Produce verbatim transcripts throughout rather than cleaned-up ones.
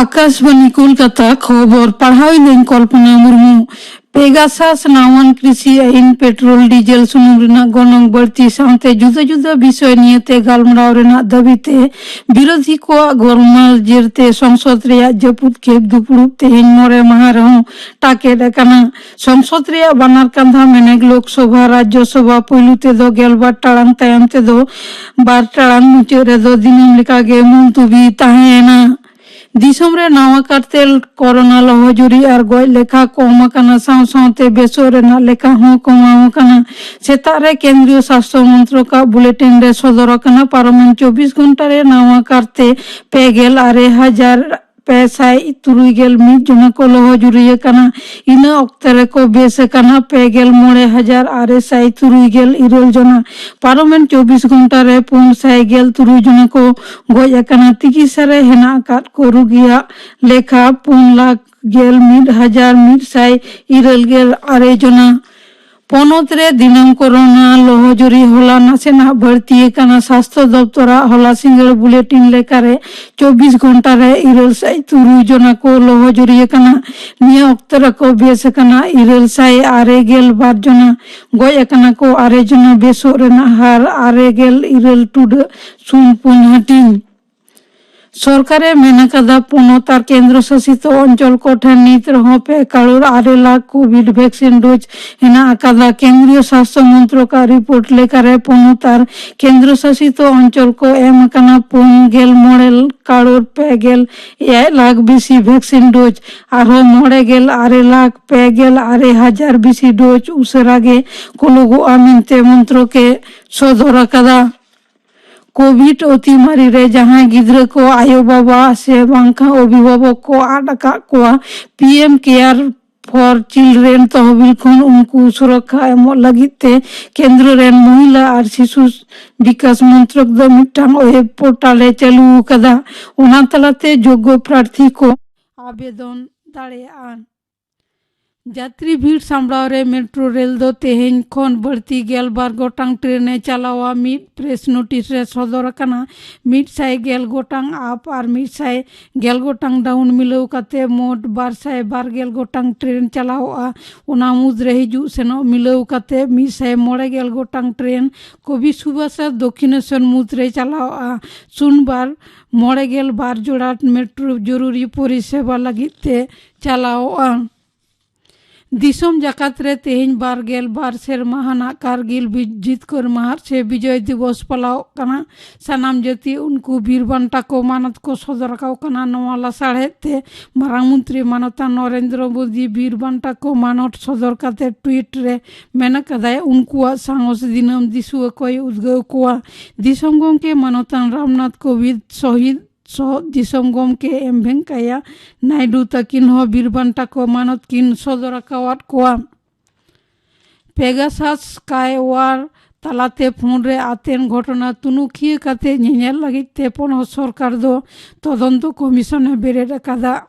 ᱟᱠᱟᱥᱵᱟᱱᱤ ᱠᱳᱞᱠᱟᱛᱟ, ᱠᱷᱚᱵᱚᱨ ᱯᱟᱲᱦᱟᱣ ᱤᱧ ᱠᱚᱞᱯᱚᱱᱟ ᱢᱩᱨᱢᱩ᱾ ᱯᱮᱜᱟᱥᱟᱥ ᱱᱟᱣᱟᱱ ᱠᱨᱤᱥᱤ ᱟᱹᱭᱤᱱ ᱯᱮᱴᱨᱳᱞ ᱰᱤᱡᱮᱞ ᱥᱩᱱᱩᱢ ᱨᱮᱱᱟᱜ ᱜᱚᱱᱚᱝ ᱵᱟᱹᱲᱛᱤ ᱥᱟᱶᱛᱮ ᱡᱩᱫᱟᱹ ᱡᱩᱫᱟᱹ ᱵᱤᱥᱚᱭ ᱱᱤᱭᱮᱛᱮ ᱜᱟᱞᱢᱟᱨᱟᱣ ᱨᱮᱱᱟᱜ ᱫᱟᱹᱵᱤ ᱛᱮ ᱵᱤᱨᱳᱫᱷᱤ ᱠᱚᱣᱟᱜ ᱜᱚᱨᱢᱟᱞ ᱡᱮᱨᱛᱮ ᱥᱚᱝᱥᱚᱫ ᱨᱮᱭᱟᱜ ᱡᱟᱹᱯᱩᱫ ᱠᱷᱮᱯ ᱫᱩᱯᱲᱩᱵ ᱛᱮᱦᱮᱧ ᱢᱚᱬᱮ ᱢᱟᱦᱟ ᱨᱮᱦᱚᱸ ᱴᱟᱠᱮᱫ ᱟᱠᱟᱱᱟ᱾ ᱥᱚᱝᱥᱚᱫ ᱨᱮᱭᱟᱜ ᱵᱟᱱᱟᱨ ᱠᱟᱸᱫᱷᱟ ᱢᱮᱱᱮᱠ ᱞᱳᱠᱥᱚᱵᱷᱟ, ᱨᱟᱡᱽᱡᱚᱥᱚᱵᱷᱟ ᱯᱩᱭᱞᱩ ᱛᱮᱫᱚ ᱜᱮᱞᱵᱟᱨ ᱴᱟᱲᱟᱝ, ᱛᱟᱭᱚᱢ ᱛᱮᱫᱚ ᱵᱟᱨ ᱴᱟᱲᱟᱝ ᱢᱩᱪᱟᱹᱫ ᱨᱮᱫᱚ ᱫᱤᱱᱟᱹᱢ ᱞᱮᱠᱟᱜᱮ ᱢᱩᱞᱛᱩᱵᱤ ᱛᱟᱦᱮᱸᱭᱮᱱᱟ᱾ ᱫᱤᱥᱚᱢ ᱨᱮ ᱱᱟᱣᱟ ᱠᱟᱨᱛᱮ ᱠᱳᱨᱳᱱᱟ ᱞᱚᱦᱚᱡᱩᱨᱤ ᱟᱨ ᱜᱚᱡ ᱞᱮᱠᱷᱟ ᱠᱚᱢ ᱟᱠᱟᱱᱟ, ᱥᱟᱶ ᱥᱟᱶᱛᱮ ᱵᱮᱥᱚᱜ ᱨᱮᱱᱟᱜ ᱞᱮᱠᱷᱟ ᱦᱚᱸ ᱠᱚᱢᱟᱣ ᱟᱠᱟᱱᱟ᱾ ᱥᱮᱛᱟᱜ ᱨᱮ ᱠᱮᱱᱫᱨᱤᱭᱚ ᱥᱟᱥᱛᱷᱚ ᱢᱚᱱᱛᱨᱚᱠᱟᱜ ᱵᱩᱞᱮᱴᱤᱱ ᱨᱮ ᱥᱚᱫᱚᱨ ᱟᱠᱟᱱᱟ, ᱯᱟᱨᱚᱢᱮᱱ ᱪᱚᱵᱵᱤᱥ ᱜᱷᱚᱱᱴᱟ ᱨᱮ ᱱᱟᱣᱟ ᱠᱟᱨᱛᱮ ᱯᱮ ᱜᱮᱞ ᱟᱨᱮ ᱦᱟᱡᱟᱨ ᱯᱮ ᱥᱟᱭ ᱛᱩᱨᱩᱭ ᱜᱮᱞ ᱢᱤᱫ ᱡᱚᱱᱟ ᱠᱚ ᱞᱚᱦᱚᱡᱩᱨᱤ ᱟᱠᱟᱱᱟ᱾ ᱤᱱᱟᱹ ᱚᱠᱛᱮ ᱨᱮᱠᱚ ᱵᱮᱥ ᱟᱠᱟᱱᱟ ᱯᱮ ᱜᱮᱞ ᱢᱚᱬᱮ ᱦᱟᱡᱟᱨ ᱟᱨᱮ ᱥᱟᱭ ᱛᱩᱨᱩᱭ ᱜᱮᱞ ᱤᱨᱟᱹᱞ ᱡᱚᱱᱟ᱾ ᱯᱟᱨᱚᱢᱮᱱ ᱪᱚᱵᱵᱤᱥ ᱜᱷᱚᱱᱴᱟ ᱨᱮ ᱯᱩᱱ ᱥᱟᱭ ᱜᱮᱞ ᱛᱩᱨᱩᱭ ᱡᱚᱱᱟ ᱠᱚ ᱜᱚᱡ ᱟᱠᱟᱱᱟ᱾ ᱛᱤᱠᱤᱥᱟ ᱨᱮ ᱦᱮᱱᱟᱜ ᱟᱠᱟᱫ ᱠᱚ ᱨᱩᱜᱤᱭᱟᱜ ᱞᱮᱠᱷᱟ ᱯᱩᱱ ᱞᱟᱠᱷ ᱜᱮᱞ ᱢᱤᱫ ᱦᱟᱡᱟᱨ ᱢᱤᱫ ᱥᱟᱭ ᱤᱨᱟᱹᱞ ᱜᱮᱞ ᱟᱨᱮ ᱡᱚᱱᱟ᱾ ᱯᱚᱱᱚᱛ ᱨᱮ ᱫᱤᱱᱟᱹᱢ ᱠᱳᱨᱳᱱᱟ ᱞᱚᱦᱚᱡᱩᱨᱤ ᱦᱚᱞᱟ ᱱᱟᱥᱮᱱᱟᱜ ᱵᱟᱹᱲᱛᱤ ᱟᱠᱟᱱᱟ᱾ ᱥᱟᱥᱛᱷᱚ ᱫᱚᱯᱛᱚᱨᱟᱜ ᱦᱚᱞᱟ ᱥᱤᱸᱜᱟᱹᱲ ᱵᱩᱞᱮᱴᱤᱱ ᱞᱮᱠᱟᱨᱮ ᱪᱚᱵᱵᱤᱥ ᱜᱷᱚᱱᱴᱟ ᱨᱮ ᱤᱨᱟᱹᱞ ᱥᱟᱭ ᱛᱩᱨᱩᱭ ᱡᱚᱱᱟ ᱠᱚ ᱞᱚᱦᱚᱡᱩᱨᱤ ᱟᱠᱟᱱᱟ᱾ ᱱᱤᱭᱟᱹ ᱚᱠᱛᱚ ᱨᱮᱠᱚ ᱵᱮᱥ ᱟᱠᱟᱱᱟ ᱤᱨᱟᱹᱞ ᱥᱟᱭ ᱟᱨᱮ ᱜᱮᱞ ᱵᱟᱨ ᱡᱚᱱᱟ, ᱜᱚᱡ ᱟᱠᱟᱱᱟ ᱠᱚ ᱟᱨᱮ ᱡᱚᱱᱟ, ᱵᱮᱥᱚᱜ ᱨᱮᱱᱟᱜ ᱦᱟᱨ ᱟᱨᱮ ᱜᱮᱞ ᱤᱨᱟᱹᱞ ᱴᱩᱰᱟᱹᱜ ᱥᱩᱱ ᱯᱩᱱ ᱦᱟᱹᱴᱤᱧ᱾ ᱥᱚᱨᱠᱟᱨᱮ ᱢᱮᱱ ᱟᱠᱟᱫᱟ, ᱯᱚᱱᱚᱛ ᱟᱨ ᱠᱮᱱᱫᱨᱚ ᱥᱟᱥᱤᱛ ᱚᱧᱪᱚᱞ ᱠᱚ ᱴᱷᱮᱱ ᱱᱤᱛ ᱨᱮᱦᱚᱸ ᱯᱮ ᱠᱟᱨᱳᱲ ᱟᱨᱮ ᱞᱟᱠᱷ ᱠᱳᱵᱷᱤᱰ ᱵᱷᱮᱠᱥᱤᱱ ᱰᱳᱡᱽ ᱦᱮᱱᱟᱜ ᱟᱠᱟᱫᱟ᱾ ᱠᱮᱱᱫᱨᱤᱭᱚ ᱥᱟᱥᱛᱷᱚ ᱢᱚᱱᱛᱨᱚᱠᱟᱜ ᱨᱤᱯᱳᱨᱴ ᱞᱮᱠᱟᱨᱮ, ᱯᱚᱱᱚᱛ ᱟᱨ ᱠᱮᱱᱫᱨᱚ ᱥᱟᱥᱤᱛ ᱚᱧᱪᱚᱞ ᱠᱚ ᱮᱢ ᱟᱠᱟᱱᱟ ᱯᱩᱱ ᱜᱮᱞ ᱢᱚᱬᱮ ᱠᱟᱨᱳᱲ ᱯᱮ ᱜᱮᱞ ᱮᱭᱟᱭ ᱞᱟᱠᱷ ᱵᱮᱥᱤ ᱵᱷᱮᱠᱥᱤᱱ ᱰᱳᱡᱽ᱾ ᱟᱨᱦᱚᱸ ᱢᱚᱬᱮ ᱜᱮᱞ ᱟᱨᱮ ᱞᱟᱠᱷ ᱯᱮ ᱜᱮᱞ ᱟᱨᱮ ᱦᱟᱡᱟᱨ ᱵᱮᱥᱤ ᱰᱳᱡᱽ ᱩᱥᱟᱹᱨᱟ ᱜᱮ ᱠᱩᱞᱩᱜᱚᱜᱼᱟ ᱢᱮᱱᱛᱮ ᱢᱚᱱᱛᱨᱚᱠᱮ ᱥᱚᱫᱚᱨ ᱟᱠᱟᱫᱟ᱾ ᱠᱳᱵᱷᱤᱰ ᱚᱛᱤᱢᱟᱨᱤ ᱨᱮ ᱡᱟᱦᱟᱸᱭ ᱜᱤᱫᱽᱨᱟᱹ ᱠᱚ ᱟᱭᱳᱼᱵᱟᱵᱟ ᱥᱮ ᱵᱟᱝᱠᱷᱟᱱ ᱚᱵᱷᱤᱵᱷᱟᱵᱚᱠ ᱠᱚ ᱟᱫ ᱟᱠᱟᱫ ᱠᱚᱣᱟ, P M care for children ᱛᱚᱦᱚᱵᱤᱞ ᱠᱷᱚᱱ ᱩᱱᱠᱩ ᱥᱩᱨᱚᱠᱠᱷᱟ ᱮᱢᱚᱜ ᱞᱟᱹᱜᱤᱫ ᱛᱮ ᱠᱮᱱᱫᱨᱚ ᱨᱮᱱ ᱢᱚᱦᱤᱞᱟ ᱟᱨ ᱥᱤᱥᱩ ᱵᱤᱠᱟᱥ ᱢᱚᱱᱛᱨᱚᱠ ᱫᱚ ᱢᱤᱫᱴᱟᱝ ᱳᱭᱮᱵ ᱯᱳᱨᱴᱟᱞ ᱮ ᱪᱟᱹᱞᱩ ᱟᱠᱟᱫᱟ᱾ ᱚᱱᱟ ᱛᱟᱞᱟᱛᱮ ᱡᱳᱜᱽᱜᱚ ᱯᱨᱟᱨᱛᱷᱤ ᱠᱚ ᱟᱵᱮᱫᱚᱱ ᱫᱟᱲᱮᱭᱟᱜᱼᱟ᱾ ᱡᱟᱛᱨᱤ ᱵᱷᱤᱲ ᱥᱟᱢᱵᱲᱟᱣ ᱨᱮ ᱢᱮᱴᱨᱳ ᱨᱮᱞ ᱫᱚ ᱛᱮᱦᱮᱧ ᱠᱷᱚᱱ ᱵᱟᱹᱲᱛᱤ ᱜᱮᱞ ᱵᱟᱨ ᱜᱚᱴᱟᱝ ᱴᱨᱮᱱ ᱮ ᱪᱟᱞᱟᱣᱟ᱾ ᱢᱤᱫ ᱯᱨᱮᱥ ᱱᱳᱴᱤᱥ ᱨᱮ ᱥᱚᱫᱚᱨ ᱟᱠᱟᱱᱟ, ᱢᱤᱫ ᱥᱟᱭ ᱜᱮᱞ ᱜᱚᱴᱟᱝ ᱟᱯ ᱟᱨ ᱢᱤᱫ ᱥᱟᱭ ᱜᱮᱞ ᱜᱚᱴᱟᱝ ᱰᱟᱣᱩᱱ ᱢᱤᱞᱟᱹᱣ ᱠᱟᱛᱮ ᱢᱳᱴ ᱵᱟᱨ ᱥᱟᱭ ᱵᱟᱨ ᱜᱮᱞ ᱜᱚᱴᱟᱝ ᱴᱨᱮᱱ ᱪᱟᱞᱟᱣᱚᱜᱼᱟ᱾ ᱚᱱᱟ ᱢᱩᱫᱽᱨᱮ ᱦᱤᱡᱩᱜ ᱥᱮᱱᱚᱜ ᱢᱤᱞᱟᱹᱣ ᱠᱟᱛᱮ ᱢᱤᱫ ᱥᱟᱭ ᱢᱚᱬᱮ ᱜᱮᱞ ᱜᱚᱴᱟᱝ ᱴᱨᱮᱱ ᱠᱚᱵᱤ ᱥᱩᱵᱷᱟᱥ ᱟᱨ ᱫᱚᱠᱠᱷᱤᱱᱮᱥᱚᱨ ᱢᱩᱫᱽᱨᱮ ᱪᱟᱞᱟᱣᱚᱜᱼᱟ᱾ ᱥᱩᱱᱵᱟᱨ ᱢᱚᱬᱮ ᱜᱮᱞ ᱵᱟᱨ ᱡᱚᱲᱟ ᱢᱮᱴᱨᱳ ᱡᱚᱨᱩᱨᱤ ᱯᱚᱨᱤᱥᱮᱵᱟ ᱞᱟᱹᱜᱤᱫ ᱛᱮ ᱪᱟᱞᱟᱣᱚᱜᱼᱟ᱾ ᱫᱤᱥᱚᱢ ᱡᱟᱠᱟᱛ ᱨᱮ ᱛᱮᱦᱮᱧ ᱵᱟᱨ ᱜᱮᱞ ᱵᱟᱨ ᱥᱮᱨᱢᱟ ᱦᱟᱱᱟᱜ ᱠᱟᱨᱜᱤᱞ ᱵᱤ-, ᱡᱤᱛᱠᱟᱹᱨ ᱢᱟᱦᱟ ᱥᱮ ᱵᱤᱡᱚᱭ ᱫᱤᱵᱚᱥ ᱯᱟᱞᱟᱣᱚᱜ ᱠᱟᱱᱟ᱾ ᱥᱟᱱᱟᱢ ᱡᱟᱹᱛᱤ ᱩᱱᱠᱩ ᱵᱤᱨ ᱵᱟᱱᱴᱟ ᱠᱚ ᱢᱟᱱᱚᱛ ᱠᱚ ᱥᱚᱫᱚᱨ ᱟᱠᱚ ᱠᱟᱱᱟ᱾ ᱱᱚᱣᱟ ᱞᱟᱥᱟᱲᱦᱮᱫ ᱛᱮ ᱢᱟᱨᱟᱝ ᱢᱚᱱᱛᱨᱤ ᱢᱟᱱᱚᱛᱟᱱ ᱱᱚᱨᱮᱱᱫᱨᱚ ᱢᱳᱫᱤ ᱵᱤᱨ ᱵᱟᱱᱴᱟ ᱠᱚ ᱢᱟᱱᱚᱛ ᱥᱚᱫᱚᱨ ᱠᱟᱛᱮ ᱴᱩᱭᱤᱴ ᱨᱮ ᱢᱮᱱ ᱟᱠᱟᱫᱟᱭ, ᱩᱱᱠᱩᱣᱟᱜ ᱥᱟᱦᱚᱥ ᱫᱤᱱᱟᱹᱢ ᱫᱤᱥᱩᱣᱟᱹ ᱠᱚᱭ ᱩᱫᱽᱜᱟᱹᱣ ᱠᱚᱣᱟ᱾ ᱫᱤᱥᱚᱢ ᱜᱚᱢᱠᱮ ᱢᱟᱱᱚᱛᱟᱱ ᱨᱟᱢᱱᱟᱛᱷ ᱠᱳᱵᱤᱫ ᱥᱚᱦᱤᱫ ᱥᱚᱦᱚᱫ ᱫᱤᱥᱚᱢ ᱜᱚᱢᱠᱮ ᱮᱢ ᱵᱷᱮᱝᱠᱟᱭᱟ ᱱᱟᱭᱰᱩ ᱛᱟᱹᱠᱤᱱ ᱦᱚᱸ ᱵᱤᱨ ᱵᱟᱱᱴᱟ ᱠᱚ ᱢᱟᱱᱚᱛ ᱠᱤᱱ ᱥᱚᱫᱚᱨ ᱟᱠᱟᱣᱟᱫ ᱠᱚᱣᱟ᱾ ᱯᱮᱜᱟᱥᱟᱥ ᱥᱠᱟᱭᱣᱟᱨ ᱛᱟᱞᱟᱛᱮ ᱯᱷᱳᱱ ᱨᱮ ᱟᱛᱮᱱ ᱜᱷᱚᱴᱚᱱᱟ ᱛᱩᱱᱩᱠᱷᱤᱭᱟᱹ ᱠᱟᱛᱮ ᱧᱮᱧᱮᱞ ᱞᱟᱹᱜᱤᱫ ᱛᱮ ᱯᱚᱱᱚᱛ ᱥᱚᱨᱠᱟᱨ ᱫᱚ ᱛᱚᱫᱚᱱᱛᱚ ᱠᱚᱢᱤᱥᱚᱱ ᱮ ᱵᱮᱨᱮᱫ ᱟᱠᱟᱫᱟ᱾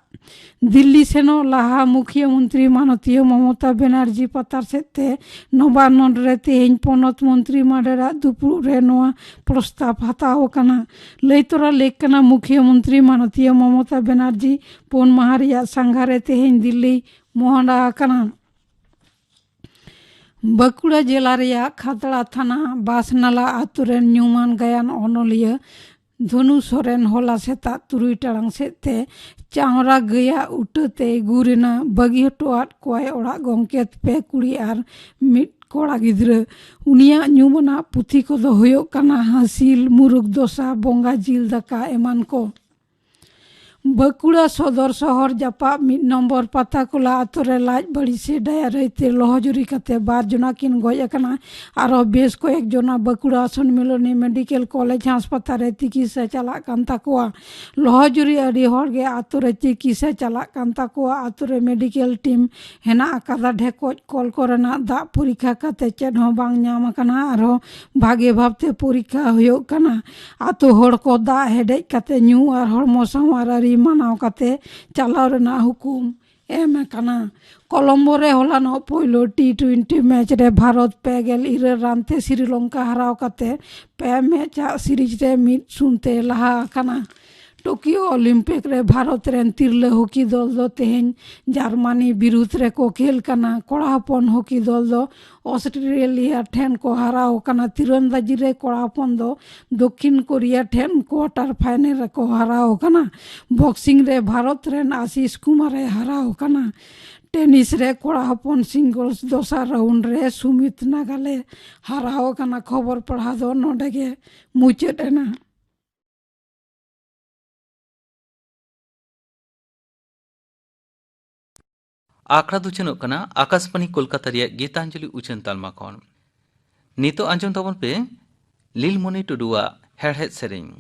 ᱫᱤᱞᱞᱤ ᱥᱮᱱᱚᱜ ᱞᱟᱦᱟ ᱢᱩᱠᱷᱤᱭᱟᱹ ᱢᱚᱱᱛᱨᱤ ᱢᱟᱱᱚᱛᱤᱭᱟᱹ ᱢᱚᱢᱚᱛᱟ ᱵᱮᱱᱟᱨᱡᱤ ᱯᱟᱛᱟᱨ ᱥᱮᱫ ᱛᱮ ᱱᱚᱵᱟᱱᱚᱱ ᱨᱮ ᱛᱮᱦᱮᱧ ᱯᱚᱱᱚᱛ ᱢᱚᱱᱛᱨᱤ ᱢᱟᱰᱮᱨᱟᱜ ᱫᱩᱯᱲᱩᱵ ᱨᱮ ᱱᱚᱣᱟ ᱯᱨᱚᱥᱛᱟᱵ ᱦᱟᱛᱟᱣ ᱟᱠᱟᱱᱟ᱾ ᱞᱟᱹᱭ ᱛᱚᱨᱟ ᱞᱮᱠ ᱠᱟᱱᱟ, ᱢᱩᱠᱷᱤᱭᱟᱹ ᱢᱚᱱᱛᱨᱤ ᱢᱟᱱᱚᱛᱤᱭᱟᱹ ᱢᱚᱢᱚᱛᱟ ᱵᱮᱱᱟᱨᱡᱤ ᱯᱩᱱ ᱢᱟᱦᱟ ᱨᱮᱭᱟᱜ ᱥᱟᱸᱜᱷᱟᱨ ᱨᱮ ᱛᱮᱦᱮᱧ ᱫᱤᱞᱞᱤ ᱢᱚᱦᱰᱟ ᱟᱠᱟᱱᱟ᱾ ᱵᱟᱸᱠᱩᱲᱟ ᱡᱮᱞᱟ ᱨᱮᱭᱟᱜ ᱠᱷᱟᱛᱲᱟ ᱛᱷᱟᱱᱟ ᱵᱟᱥᱱᱟᱞᱟ ᱟᱛᱳ ᱨᱮᱱ ᱧᱩᱢᱟᱱ ᱜᱟᱭᱟᱱ ᱚᱱᱚᱞᱤᱭᱟᱹ ᱫᱷᱚᱱᱩ ᱥᱚᱨᱮᱱ ᱦᱚᱞᱟ ᱥᱮᱛᱟᱜ ᱛᱩᱨᱩᱭ ᱴᱟᱲᱟᱝ ᱥᱮᱫ ᱛᱮ ᱪᱟᱣᱨᱟ ᱜᱟᱹᱭᱟ ᱩᱴᱟᱹ ᱛᱮᱭ ᱜᱩᱨ ᱮᱱᱟ᱾ ᱵᱟᱹᱜᱤ ᱦᱚᱴᱚᱣᱟᱫ ᱠᱚᱣᱟᱭ ᱚᱲᱟᱜ ᱜᱚᱢᱠᱮ, ᱯᱮ ᱠᱩᱲᱤ ᱟᱨ ᱢᱤᱫ ᱠᱚᱲᱟ ᱜᱤᱫᱽᱨᱟᱹ᱾ ᱩᱱᱤᱭᱟᱜ ᱧᱩᱢᱟᱱᱟᱜ ᱯᱩᱛᱷᱤ ᱠᱚᱫᱚ ᱦᱩᱭᱩᱜ ᱠᱟᱱᱟ ᱦᱟᱹᱥᱤᱞ, ᱢᱩᱨᱩᱠ ᱫᱚᱥᱟ, ᱵᱚᱸᱜᱟ ᱡᱤᱞ ᱫᱟᱠᱟ ᱮᱢᱟᱱ ᱠᱚ᱾ ᱵᱟᱸᱠᱩᱲᱟ ᱥᱚᱫᱚᱨ ᱥᱚᱦᱚᱨ ᱡᱟᱯᱟᱜ ᱢᱤᱫ ᱱᱚᱢᱵᱚᱨ ᱯᱟᱛᱟᱠᱚᱞᱟ ᱟᱛᱳ ᱨᱮ ᱞᱟᱡ ᱵᱟᱹᱲᱤᱡ ᱥᱮ ᱰᱟᱭᱟᱨᱤᱭᱟ ᱛᱮ ᱞᱚᱦᱚᱡᱩᱨᱤ ᱠᱟᱛᱮ ᱵᱟᱨ ᱡᱚᱱᱟ ᱠᱤᱱ ᱜᱚᱡ ᱟᱠᱟᱱᱟ᱾ ᱟᱨᱦᱚᱸ ᱵᱮᱥ ᱠᱚᱭᱮᱠ ᱡᱚᱱᱟ ᱵᱟᱸᱠᱩᱲᱟ ᱥᱚᱱᱢᱤᱞᱚᱱᱤ ᱢᱮᱰᱤᱠᱮᱞ ᱠᱚᱞᱮᱡᱽ ᱦᱟᱥᱯᱟᱛᱟᱞ ᱨᱮ ᱛᱤᱠᱤᱥᱟ ᱪᱟᱞᱟᱜ ᱠᱟᱱ ᱛᱟᱠᱚᱣᱟ᱾ ᱞᱚᱦᱚᱡᱩᱨᱤ ᱟᱹᱰᱤ ᱦᱚᱲ ᱜᱮ ᱟᱛᱳ ᱨᱮ ᱛᱤᱠᱤᱥᱟ ᱪᱟᱞᱟᱜ ᱠᱟᱱ ᱛᱟᱠᱚᱣᱟ᱾ ᱟᱛᱳ ᱨᱮ ᱢᱮᱰᱤᱠᱮᱞ ᱴᱤᱢ ᱦᱮᱱᱟᱜ ᱟᱠᱟᱫᱟ᱾ ᱰᱷᱮᱠᱚᱡ ᱠᱚᱞ ᱠᱚᱨᱮᱱᱟᱜ ᱫᱟᱜ ᱯᱚᱨᱤᱠᱷᱟ ᱠᱟᱛᱮ ᱪᱮᱫ ᱦᱚᱸ ᱵᱟᱝ ᱧᱟᱢ ᱟᱠᱟᱱᱟ᱾ ᱟᱨᱦᱚᱸ ᱵᱷᱟᱜᱮ ᱵᱷᱟᱵᱽᱛᱮ ᱯᱚᱨᱤᱠᱷᱟ ᱦᱩᱭᱩᱜ ᱠᱟᱱᱟ᱾ ᱟᱛᱳ ᱦᱚᱲ ᱠᱚ ᱫᱟᱜ ᱦᱮᱰᱮᱡ ᱠᱟᱛᱮ ᱧᱩ ᱟᱨ ᱦᱚᱲᱢᱚ ᱥᱟᱶᱟᱨ ᱟᱹᱨᱤ ᱢᱟᱱᱟᱣ ᱠᱟᱛᱮ ᱪᱟᱞᱟᱣ ᱨᱮᱱᱟᱜ ᱦᱩᱠᱩᱢ ᱮᱢ ᱟᱠᱟᱱᱟ᱾ ᱠᱚᱞᱚᱢᱵᱳ ᱨᱮ ᱦᱚᱞᱟᱱᱚᱜ ᱯᱳᱭᱞᱳ ᱴᱤ ᱴᱩᱭᱮᱱᱴᱤ ᱢᱮᱪ ᱨᱮ ᱵᱷᱟᱨᱚᱛ ᱯᱮ ᱜᱮᱞ ᱤᱨᱟᱹᱞ ᱨᱟᱱ ᱛᱮ ᱥᱨᱤᱞᱚᱝᱠᱟ ᱦᱟᱨᱟᱣ ᱠᱟᱛᱮ ᱯᱮ ᱢᱮᱪ ᱟᱜ ᱥᱤᱨᱤᱡᱽ ᱨᱮ ᱢᱤᱫ ᱥᱩᱱ ᱛᱮ ᱞᱟᱦᱟ ᱟᱠᱟᱱᱟ᱾ ᱴᱳᱠᱤᱭᱳ ᱚᱞᱤᱢᱯᱤᱠ ᱨᱮ ᱵᱷᱟᱨᱚᱛ ᱨᱮᱱ ᱛᱤᱨᱞᱟᱹ ᱦᱚᱠᱤ ᱫᱚᱞ ᱫᱚ ᱛᱮᱦᱮᱧ ᱡᱟᱨᱢᱟᱱᱤ ᱵᱤᱨᱩᱫᱷ ᱨᱮᱠᱚ ᱠᱷᱮᱞ ᱠᱟᱱᱟ᱾ ᱠᱚᱲᱟ ᱦᱚᱯᱚᱱ ᱦᱚᱠᱤ ᱫᱚᱞ ᱫᱚ ᱚᱥᱴᱨᱮᱞᱤᱭᱟ ᱴᱷᱮᱱ ᱠᱚ ᱦᱟᱨᱟᱣ ᱟᱠᱟᱱᱟ᱾ ᱛᱤᱨᱚᱱᱫᱟᱡᱤ ᱨᱮ ᱠᱚᱲᱟ ᱦᱚᱯᱚᱱ ᱫᱚ ᱫᱚᱠᱠᱷᱤᱱ ᱠᱳᱨᱤᱭᱟ ᱴᱷᱮᱱ ᱠᱣᱟᱴᱟᱨ ᱯᱷᱟᱭᱱᱮᱞ ᱨᱮᱠᱚ ᱦᱟᱨᱟᱣ ᱟᱠᱟᱱᱟ᱾ ᱵᱚᱠᱥᱤᱝ ᱨᱮ ᱵᱷᱟᱨᱚᱛ ᱨᱮᱱ ᱟᱥᱤᱥ ᱠᱩᱢᱟᱨ ᱮ ᱦᱟᱨᱟᱣ ᱟᱠᱟᱱᱟ᱾ ᱴᱮᱱᱤᱥ ᱨᱮ ᱠᱚᱲᱟ ᱦᱚᱯᱚᱱ ᱥᱤᱝᱜᱚᱞᱥ ᱫᱚᱥᱟᱨ ᱨᱟᱣᱩᱱᱰ ᱨᱮ ᱥᱩᱢᱤᱛ ᱱᱟᱜᱟᱞ ᱮ ᱦᱟᱨᱟᱣ ᱟᱠᱟᱱᱟ᱾ ᱠᱷᱚᱵᱚᱨ ᱯᱟᱲᱦᱟᱣ ᱫᱚ ᱱᱚᱰᱮ ᱜᱮ ᱢᱩᱪᱟᱹᱫ ᱮᱱᱟ᱾ ᱟᱠᱷᱲᱟ ᱫᱚ ᱩᱪᱷᱟᱹᱱᱚᱜ ᱠᱟᱱᱟ ᱟᱠᱟᱥᱵᱟᱬᱤ ᱠᱳᱞᱠᱟᱛᱟ ᱨᱮᱭᱟᱜ ᱜᱤᱛᱟᱧᱡᱚᱞᱤ ᱩᱪᱷᱟᱹᱱ ᱛᱟᱞᱢᱟ ᱠᱷᱚᱱ᱾ ᱱᱤᱛᱚᱜ ᱟᱸᱡᱚᱢ ᱛᱟᱵᱚᱱ ᱯᱮ ᱞᱤᱞᱢᱚᱱᱤ ᱴᱩᱰᱩᱣᱟᱜ ᱦᱮᱲᱦᱮᱫ ᱥᱮᱨᱮᱧ᱾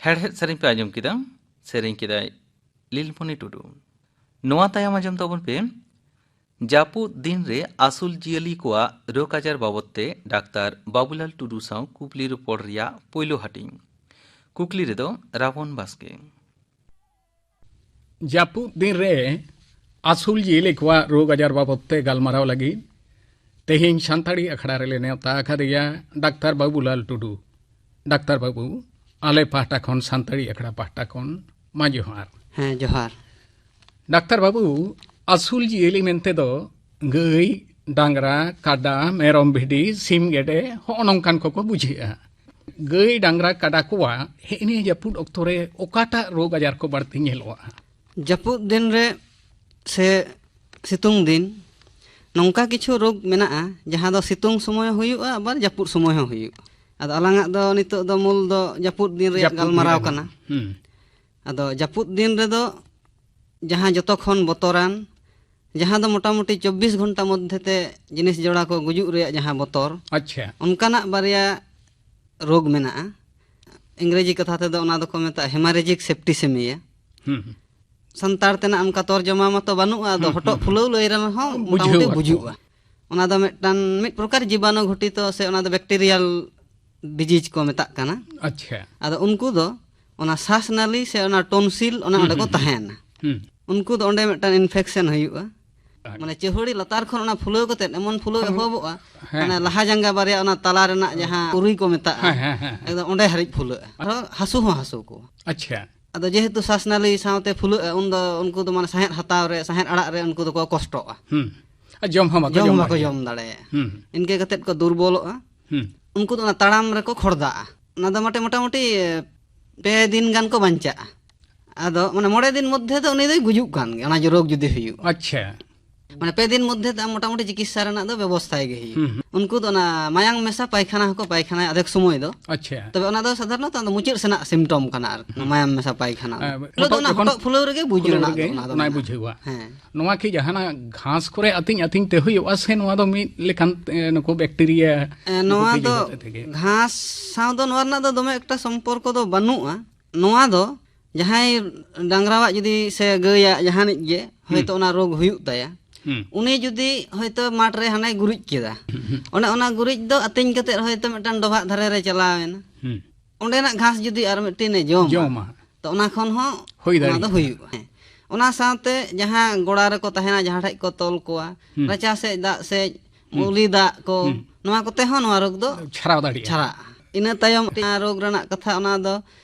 ᱦᱮᱲᱦᱮᱫ ᱥᱮᱨᱮᱧ ᱯᱮ ᱟᱸᱡᱚᱢ ᱠᱮᱫᱟ᱾ ᱥᱮᱨᱮᱧ ᱠᱮᱫᱟᱭ ᱞᱤᱞᱢᱚᱱᱤ ᱴᱩᱰᱩ᱾ ᱱᱚᱣᱟ ᱛᱟᱭᱚᱢ ᱟᱸᱡᱚᱢ ᱛᱟᱵᱚᱱ ᱯᱮ ᱡᱟᱹᱯᱩᱫ ᱫᱤᱱ ᱨᱮ ᱟᱹᱥᱩᱞ ᱡᱤᱭᱟᱹᱞᱤ ᱠᱚᱣᱟᱜ ᱨᱳᱜᱽ ᱟᱡᱟᱨ ᱵᱟᱵᱚᱫ ᱛᱮ ᱰᱟᱠᱛᱟᱨ ᱵᱟᱵᱩᱞᱟᱞ ᱴᱩᱰᱩ ᱥᱟᱶ ᱠᱩᱠᱞᱤ ᱨᱚᱯᱚᱲ ᱨᱮᱭᱟᱜ ᱯᱳᱭᱞᱳ ᱦᱟᱹᱴᱤᱧ᱾ ᱠᱩᱠᱞᱤ ᱨᱮᱫᱚ ᱨᱟᱵᱚᱱ ᱵᱟᱥᱠᱮ᱾ ᱡᱟᱹᱯᱩᱫ ᱫᱤᱱ ᱨᱮ ᱟᱹᱥᱩᱞ ᱡᱤᱭᱟᱹᱞᱤ ᱠᱚᱣᱟᱜ ᱨᱳᱜᱽ ᱟᱡᱟᱨ ᱵᱟᱵᱚᱫ ᱛᱮ ᱜᱟᱞᱢᱟᱨᱟᱣ ᱞᱟᱹᱜᱤᱫ ᱛᱮᱦᱮᱧ ᱥᱟᱱᱛᱟᱲᱤ ᱟᱠᱷᱲᱟ ᱨᱮᱞᱮ ᱱᱮᱣᱛᱟ ᱟᱠᱟᱫᱮᱭᱟ ᱰᱟᱠᱛᱟᱨ ᱵᱟᱵᱩᱞᱟᱞ ᱴᱩᱰᱩ᱾ ᱰᱟᱠᱛᱟᱨ ᱵᱟᱹᱵᱩ, ᱟᱞᱮ ᱯᱟᱦᱴᱟ ᱠᱷᱚᱱ, ᱥᱟᱱᱛᱟᱲᱤ ᱟᱠᱷᱲᱟ ᱯᱟᱦᱴᱟ ᱠᱷᱚᱱ, ᱢᱟ ᱡᱚᱦᱟᱨ᱾ ᱦᱮᱸ, ᱡᱚᱦᱟᱨ᱾ ᱰᱟᱠᱛᱟᱨ ᱵᱟᱹᱵᱩ, ᱟᱹᱥᱩᱞ ᱡᱤᱭᱟᱹᱞᱤ ᱢᱮᱱᱛᱮ ᱫᱚ ᱜᱟᱹᱭ, ᱰᱟᱝᱨᱟ, ᱠᱟᱰᱟ, ᱢᱮᱨᱚᱢ, ᱵᱷᱤᱰᱤ, ᱥᱤᱢ, ᱜᱮᱰᱮ, ᱦᱚᱸᱜᱼᱚ ᱱᱚᱝᱠᱟᱱ ᱠᱚᱠᱚ ᱵᱩᱡᱷᱟᱹᱜᱼᱟ᱾ ᱜᱟᱹᱭ, ᱰᱟᱝᱨᱟ, ᱠᱟᱰᱟ ᱠᱚᱣᱟᱜ ᱦᱮᱸᱜᱼᱮ ᱱᱤᱭᱟᱹ ᱡᱟᱹᱯᱩᱫ ᱚᱠᱛᱚ ᱨᱮ ᱚᱠᱟᱴᱟᱜ ᱨᱳᱜᱽ ᱟᱡᱟᱨ ᱠᱚ ᱵᱟᱹᱲᱛᱤ ᱧᱮᱞᱚᱜᱼᱟ? ᱡᱟᱹᱯᱩᱫ ᱫᱤᱱ ᱨᱮ ᱥᱮ ᱥᱤᱛᱩᱝ ᱫᱤᱱ ᱱᱚᱝᱠᱟ ᱠᱤᱪᱷᱩ ᱨᱳᱜᱽ ᱢᱮᱱᱟᱜᱼᱟ, ᱡᱟᱦᱟᱸ ᱫᱚ ᱥᱤᱛᱩᱝ ᱥᱚᱢᱚᱭ ᱦᱚᱸ ᱦᱩᱭᱩᱜᱼᱟ, ᱟᱵᱟᱨ ᱡᱟᱹᱯᱩᱫ ᱥᱚᱢᱚᱭ ᱦᱚᱸ ᱦᱩᱭᱩᱜᱼᱟ᱾ ᱟᱫᱚ ᱟᱞᱟᱝᱟᱜ ᱫᱚ ᱱᱤᱛᱚᱜ ᱫᱚ ᱢᱩᱞ ᱫᱚ ᱡᱟᱹᱯᱩᱫ ᱫᱤᱱ ᱨᱮᱭᱟᱜ ᱡᱟᱹᱯᱩᱫ ᱫᱤᱱ ᱜᱟᱞᱢᱟᱨᱟᱣ ᱨᱮᱱᱟᱜ᱾ ᱠᱟᱱᱟ᱾ ᱦᱩᱸ᱾ ᱟᱫᱚ ᱡᱟᱹᱯᱩᱫ ᱫᱤᱱ ᱨᱮᱫᱚ ᱡᱟᱦᱟᱸ ᱡᱚᱛᱚ ᱠᱷᱚᱱ ᱵᱚᱛᱚᱨᱟᱱ, ᱡᱟᱦᱟᱸ ᱫᱚ ᱢᱚᱴᱟᱢᱩᱴᱤ ᱪᱚᱵᱵᱤᱥ ᱜᱷᱚᱱᱴᱟ ᱢᱚᱫᱽᱫᱷᱮ ᱛᱮ ᱡᱤᱱᱤᱥ ᱡᱚᱲᱟ ᱠᱚ ᱜᱩᱡᱩᱜ ᱨᱮᱭᱟᱜ ᱡᱟᱦᱟᱸ ᱵᱚᱛᱚᱨ, ᱟᱪᱪᱷᱟ᱾ ᱚᱱᱠᱟᱱᱟᱜ ᱵᱟᱨᱭᱟ ᱨᱳᱜᱽ ᱢᱮᱱᱟᱜᱼᱟ᱾ ᱤᱝᱨᱮᱡᱤ ᱠᱟᱛᱷᱟ ᱛᱮᱫᱚ ᱚᱱᱟ ᱫᱚᱠᱚ ᱢᱮᱛᱟᱜᱼᱟ ᱦᱮᱢᱟᱨᱮᱡᱤᱠ ᱥᱮᱯᱴᱤᱥᱮᱢᱤᱭᱟ᱾ ᱦᱩᱸ, ᱦᱩᱸ᱾ ᱥᱟᱱᱛᱟᱲ ᱛᱮᱱᱟᱜ ᱚᱱᱠᱟ ᱛᱚᱨᱡᱚᱢᱟ ᱢᱟᱛᱚ ᱵᱟᱹᱱᱩᱜᱼᱟ, ᱟᱫᱚ ᱦᱩᱸ, ᱦᱚᱴᱚᱜ ᱦᱩᱸ, ᱯᱷᱩᱞᱟᱹᱣ ᱞᱟᱹᱭ ᱨᱮᱦᱚᱸ ᱵᱩᱡᱷᱟᱹᱣ ᱢᱚᱴᱟᱢᱩᱴᱤ ᱟᱠᱚ᱾ ᱵᱩᱡᱩᱜᱼᱟ᱾ ᱚᱱᱟ ᱫᱚ ᱢᱤᱫᱴᱟᱝ, ᱢᱤᱫ ᱯᱨᱚᱠᱟᱨ ᱡᱤᱵᱟᱱᱩ ᱜᱷᱚᱴᱤᱛᱚ ᱥᱮ ᱚᱱᱟ ᱫᱚ ᱵᱮᱠᱴᱮᱨᱤᱭᱟᱞ ᱰᱤᱡᱤᱡᱽ ᱠᱚ ᱢᱮᱛᱟᱜ ᱠᱟᱱᱟ᱾ ᱟᱪᱪᱷᱟ᱾ ᱟᱫᱚ ᱩᱱᱠᱩ ᱫᱚ ᱚᱱᱟ ᱥᱟᱥ ᱱᱟᱞᱤ ᱥᱮ ᱚᱱᱟ ᱴᱚᱱᱥᱤᱞ, ᱚᱱᱟ ᱦᱩᱸ, ᱚᱸᱰᱮ ᱠᱚ ᱦᱩᱸ, ᱦᱩᱸ᱾ ᱛᱟᱦᱮᱱᱟ᱾ ᱦᱩᱸ᱾ ᱩᱱᱠᱩ ᱫᱚ ᱚᱸᱰᱮ ᱢᱤᱫᱴᱟᱝ ᱤᱱᱯᱷᱮᱠᱥᱮᱱ ᱦᱩᱭᱩᱜᱼᱟ᱾ ᱟᱪᱪᱷᱟ᱾ ᱢᱟᱱᱮ ᱪᱟᱹᱦᱩᱲᱤ ᱞᱟᱛᱟᱨ ᱠᱷᱚᱱ ᱚᱱᱟ ᱯᱷᱩᱞᱟᱹᱣ ᱠᱟᱛᱮ ᱮᱢᱚᱱ ᱯᱷᱩᱞᱟᱹᱣ ᱠᱷᱚᱱ ᱮᱦᱚᱵᱚᱜᱼᱟ, ᱦᱮᱸ᱾ ᱢᱟᱱᱮ ᱞᱟᱦᱟ ᱡᱟᱸᱜᱟ ᱵᱟᱨᱭᱟ ᱚᱱᱟ ᱛᱟᱞᱟ ᱨᱮᱱᱟᱜ ᱦᱮᱸ᱾ ᱡᱟᱦᱟᱸ ᱩᱨᱩᱭ ᱠᱚ ᱢᱮᱛᱟᱜᱼᱟ, ᱦᱮᱸ, ᱦᱮᱸ, ᱦᱮᱸ, ᱦᱮᱸ᱾ ᱮᱠᱫᱚᱢ ᱚᱸᱰᱮ ᱦᱟᱹᱨᱤᱡ ᱯᱷᱩᱞᱟᱹᱜᱼᱟ᱾ ᱟᱨᱦᱚᱸ ᱦᱟᱹᱥᱩ ᱦᱚᱸ ᱦᱟᱹᱥᱩ ᱠᱚᱣᱟ᱾ ᱟᱪᱪᱷᱟ᱾ ᱟᱫᱚ ᱡᱮᱦᱮᱛᱩ ᱥᱟᱥ ᱱᱟᱞᱤ ᱥᱟᱶᱛᱮ ᱯᱷᱩᱞᱟᱹᱜᱼᱟ, ᱩᱱᱫᱚ ᱩᱱᱠᱩ ᱫᱚ ᱢᱟᱱᱮ ᱥᱟᱸᱦᱮᱫ ᱦᱟᱛᱟᱣ ᱨᱮ, ᱥᱟᱸᱦᱮᱫ ᱟᱲᱟᱜ ᱨᱮ ᱩᱱᱠᱩ ᱫᱚᱠᱚ ᱠᱚᱥᱴᱚᱜᱼᱟ᱾ ᱦᱩᱸ᱾ ᱟᱨ ᱡᱚᱢ ᱦᱚᱸ ᱵᱟᱠᱚ ᱡᱚᱢ ᱡᱚᱢ ᱵᱟᱠᱚ ᱫᱟᱲᱮᱭᱟᱜᱼᱟ᱾ ᱡᱚᱢ ᱫᱟᱲᱮᱭᱟᱜᱼᱟ᱾ ᱦᱩᱸ᱾ ᱤᱱᱠᱟᱹ ᱠᱟᱛᱮᱫ ᱠᱚ ᱫᱩᱨᱵᱚᱞᱚᱜᱼᱟ᱾ ᱦᱩᱸ᱾ ᱩᱱᱠᱩ ᱫᱚ ᱚᱱᱟ ᱛᱟᱲᱟᱢ ᱨᱮᱠᱚ ᱠᱷᱚᱲᱫᱟᱜᱼᱟ᱾ ᱚᱱᱟ ᱫᱚ ᱢᱚᱴᱟᱢᱩᱴᱤ ᱯᱮ ᱫᱤᱱ ᱜᱟᱱ ᱠᱚ ᱵᱟᱧᱪᱟᱜᱼᱟ᱾ ᱟᱫᱚ ᱢᱟᱱᱮ ᱢᱚᱬᱮ ᱫᱤᱱ ᱢᱚᱫᱽᱫᱷᱮ ᱫᱚ ᱩᱱᱤ ᱫᱚᱭ ᱜᱩᱡᱩᱜ ᱠᱟᱱ ᱜᱮᱭᱟ, ᱚᱱᱟ ᱨᱳᱜᱽ ᱡᱩᱫᱤ ᱦᱩᱭᱩᱜᱼᱟ᱾ ᱟᱪᱪᱷᱟ᱾ ᱢᱟᱱᱮ ᱯᱮ ᱫᱤᱱ ᱢᱚᱫᱽᱫᱷᱮ ᱛᱮ ᱟᱢ ᱢᱚᱴᱟᱢᱩᱴᱤ ᱪᱤᱠᱤᱛᱥᱟ ᱨᱮᱱᱟᱜ ᱫᱚ ᱵᱮᱵᱚᱥᱛᱷᱟᱭ ᱜᱮ ᱦᱩᱭᱩᱜᱼᱟ᱾ ᱦᱩᱸ, ᱦᱩᱸ᱾ ᱩᱱᱠᱩ ᱫᱚ ᱚᱱᱟ ᱢᱟᱭᱟᱝ ᱢᱮᱥᱟ ᱯᱟᱭᱠᱷᱟᱱᱟ ᱦᱚᱸᱠᱚ ᱯᱟᱭᱠᱷᱟᱱᱟᱭᱟ ᱟᱫᱷᱮᱠ ᱥᱚᱢᱚᱭ ᱫᱚ᱾ ᱟᱪᱪᱷᱟ᱾ ᱛᱚᱵᱮ ᱚᱱᱟ ᱫᱚ ᱥᱟᱫᱷᱟᱨᱚᱱᱚᱛᱚ ᱚᱱᱟ ᱢᱩᱪᱟᱹᱫ ᱥᱮᱱᱟᱜ ᱥᱤᱢᱴᱚᱢ ᱠᱟᱱᱟ ᱟᱨᱠᱤ, ᱚᱱᱟ ᱦᱩᱸ᱾ ᱢᱟᱭᱟᱢ ᱢᱮᱥᱟ ᱯᱟᱭᱠᱷᱟᱱᱟ ᱫᱚ᱾ ᱦᱮᱸ, ᱦᱤᱞᱳᱜ ᱫᱚ ᱦᱚᱴᱚᱜ ᱚᱱᱟ ᱡᱚᱠᱷᱚᱱ ᱦᱚᱴᱚᱜ ᱯᱷᱩᱞᱟᱹᱣ ᱨᱮᱜᱮ ᱵᱩᱡᱽ ᱯᱷᱩᱞᱟᱹᱣ ᱨᱮᱱᱟᱜ ᱨᱮᱜᱮ ᱫᱚ ᱚᱱᱟ ᱫᱚ ᱚᱱᱟᱭ ᱢᱮᱱᱟᱜᱼᱟ᱾ ᱵᱩᱡᱷᱟᱹᱣᱟ᱾ ᱦᱮᱸ᱾ ᱱᱚᱣᱟ ᱠᱤ ᱡᱟᱦᱟᱱᱟᱜ ᱜᱷᱟᱥ ᱠᱚᱨᱮ ᱟᱹᱛᱤᱧ ᱟᱹᱛᱤᱧ ᱛᱮ ᱦᱩᱭᱩᱜᱼᱟ, ᱥᱮ ᱱᱚᱣᱟ ᱫᱚ ᱢᱤᱫ ᱞᱮᱠᱟᱱ, ᱮ, ᱱᱩᱠᱩ ᱵᱮᱠᱴᱮᱨᱤᱭᱟ ᱮ, ᱱᱩᱠᱩ ᱱᱚᱣᱟ ᱠᱚ ᱫᱚ ᱤᱭᱟᱹ ᱠᱟᱛᱮ ᱛᱮᱜᱮ? ᱜᱷᱟᱥ ᱥᱟᱶ ᱫᱚ ᱱᱚᱣᱟ ᱨᱮᱱᱟᱜ ᱫᱚ ᱫᱚᱢᱮ ᱮᱠᱴᱟ ᱥᱚᱢᱯᱚᱨᱠᱚ ᱫᱚ ᱵᱟᱹᱱᱩᱜᱼᱟ᱾ ᱱᱚᱣᱟ ᱫᱚ ᱡᱟᱦᱟᱸᱭ ᱰᱟᱝᱨᱟᱣᱟᱜ ᱡᱩᱫᱤ ᱥᱮ ᱜᱟᱹᱭᱟᱜ ᱡᱟᱦᱟᱱᱤᱡ ᱜᱮ ᱦᱚᱭᱛᱳ ᱚᱱᱟ ᱨᱳᱜᱽ ᱦᱩᱭᱩᱜ ᱛᱟᱭᱟ, ᱦᱩᱸ᱾ ᱩᱱᱤ ᱡᱩᱫᱤ ᱦᱚᱭᱛᱳ ᱢᱟᱴᱷ ᱨᱮ ᱦᱟᱱᱮ ᱜᱩᱨᱤᱡ ᱠᱮᱫᱟ, ᱚᱱᱮ ᱚᱱᱟ ᱜᱩᱨᱤᱡ ᱫᱚ ᱟᱹᱛᱤᱧ ᱠᱟᱛᱮ ᱦᱚᱭᱛᱳ ᱢᱤᱫᱴᱟᱝ ᱰᱚᱵᱷᱟᱜ ᱫᱷᱟᱨᱮ ᱨᱮ ᱪᱟᱞᱟᱣ ᱮᱱᱟ, ᱦᱩᱸ᱾ ᱚᱸᱰᱮᱱᱟᱜ ᱜᱷᱟᱥ ᱡᱩᱫᱤ ᱟᱨ ᱢᱤᱫᱴᱤᱱ ᱮ ᱡᱚᱢᱟ, ᱡᱚᱢᱟ᱾ ᱛᱚ ᱚᱱᱟ ᱠᱷᱚᱱ ᱦᱚᱸ ᱦᱩᱭ ᱚᱱᱟ ᱫᱚ ᱫᱟᱲᱮᱭᱟᱜᱼᱟ᱾ ᱦᱩᱭᱩᱜᱼᱟ᱾ ᱦᱮᱸ᱾ ᱚᱱᱟ ᱥᱟᱶᱛᱮ ᱡᱟᱦᱟᱸ ᱜᱚᱲᱟ ᱨᱮᱠᱚ ᱛᱟᱦᱮᱱᱟ, ᱡᱟᱦᱟᱸ ᱴᱷᱮᱡ ᱠᱚ ᱛᱚᱞ ᱠᱚᱣᱟ, ᱦᱩᱸ᱾ ᱨᱟᱪᱟ ᱥᱮᱫ, ᱫᱟᱜ ᱥᱮᱫ, ᱦᱩᱸ᱾ ᱩᱞᱤ ᱫᱟᱜ ᱠᱚ, ᱦᱩᱸ᱾ ᱱᱚᱣᱟ ᱠᱚᱛᱮ ᱦᱚᱸ ᱱᱚᱣᱟ ᱨᱳᱜᱽ ᱫᱚ ᱪᱷᱟᱨᱟᱣ ᱫᱟᱲᱮᱭᱟᱜᱼᱟ᱾ ᱪᱷᱟᱨᱟᱜᱼᱟ᱾ ᱤᱱᱟᱹ ᱛᱟᱭᱚᱢ ᱚᱱᱟ ᱨᱳᱜᱽ ᱨᱮᱱᱟᱜ ᱠᱟᱛᱷᱟ, ᱚᱱᱟ ᱫᱚ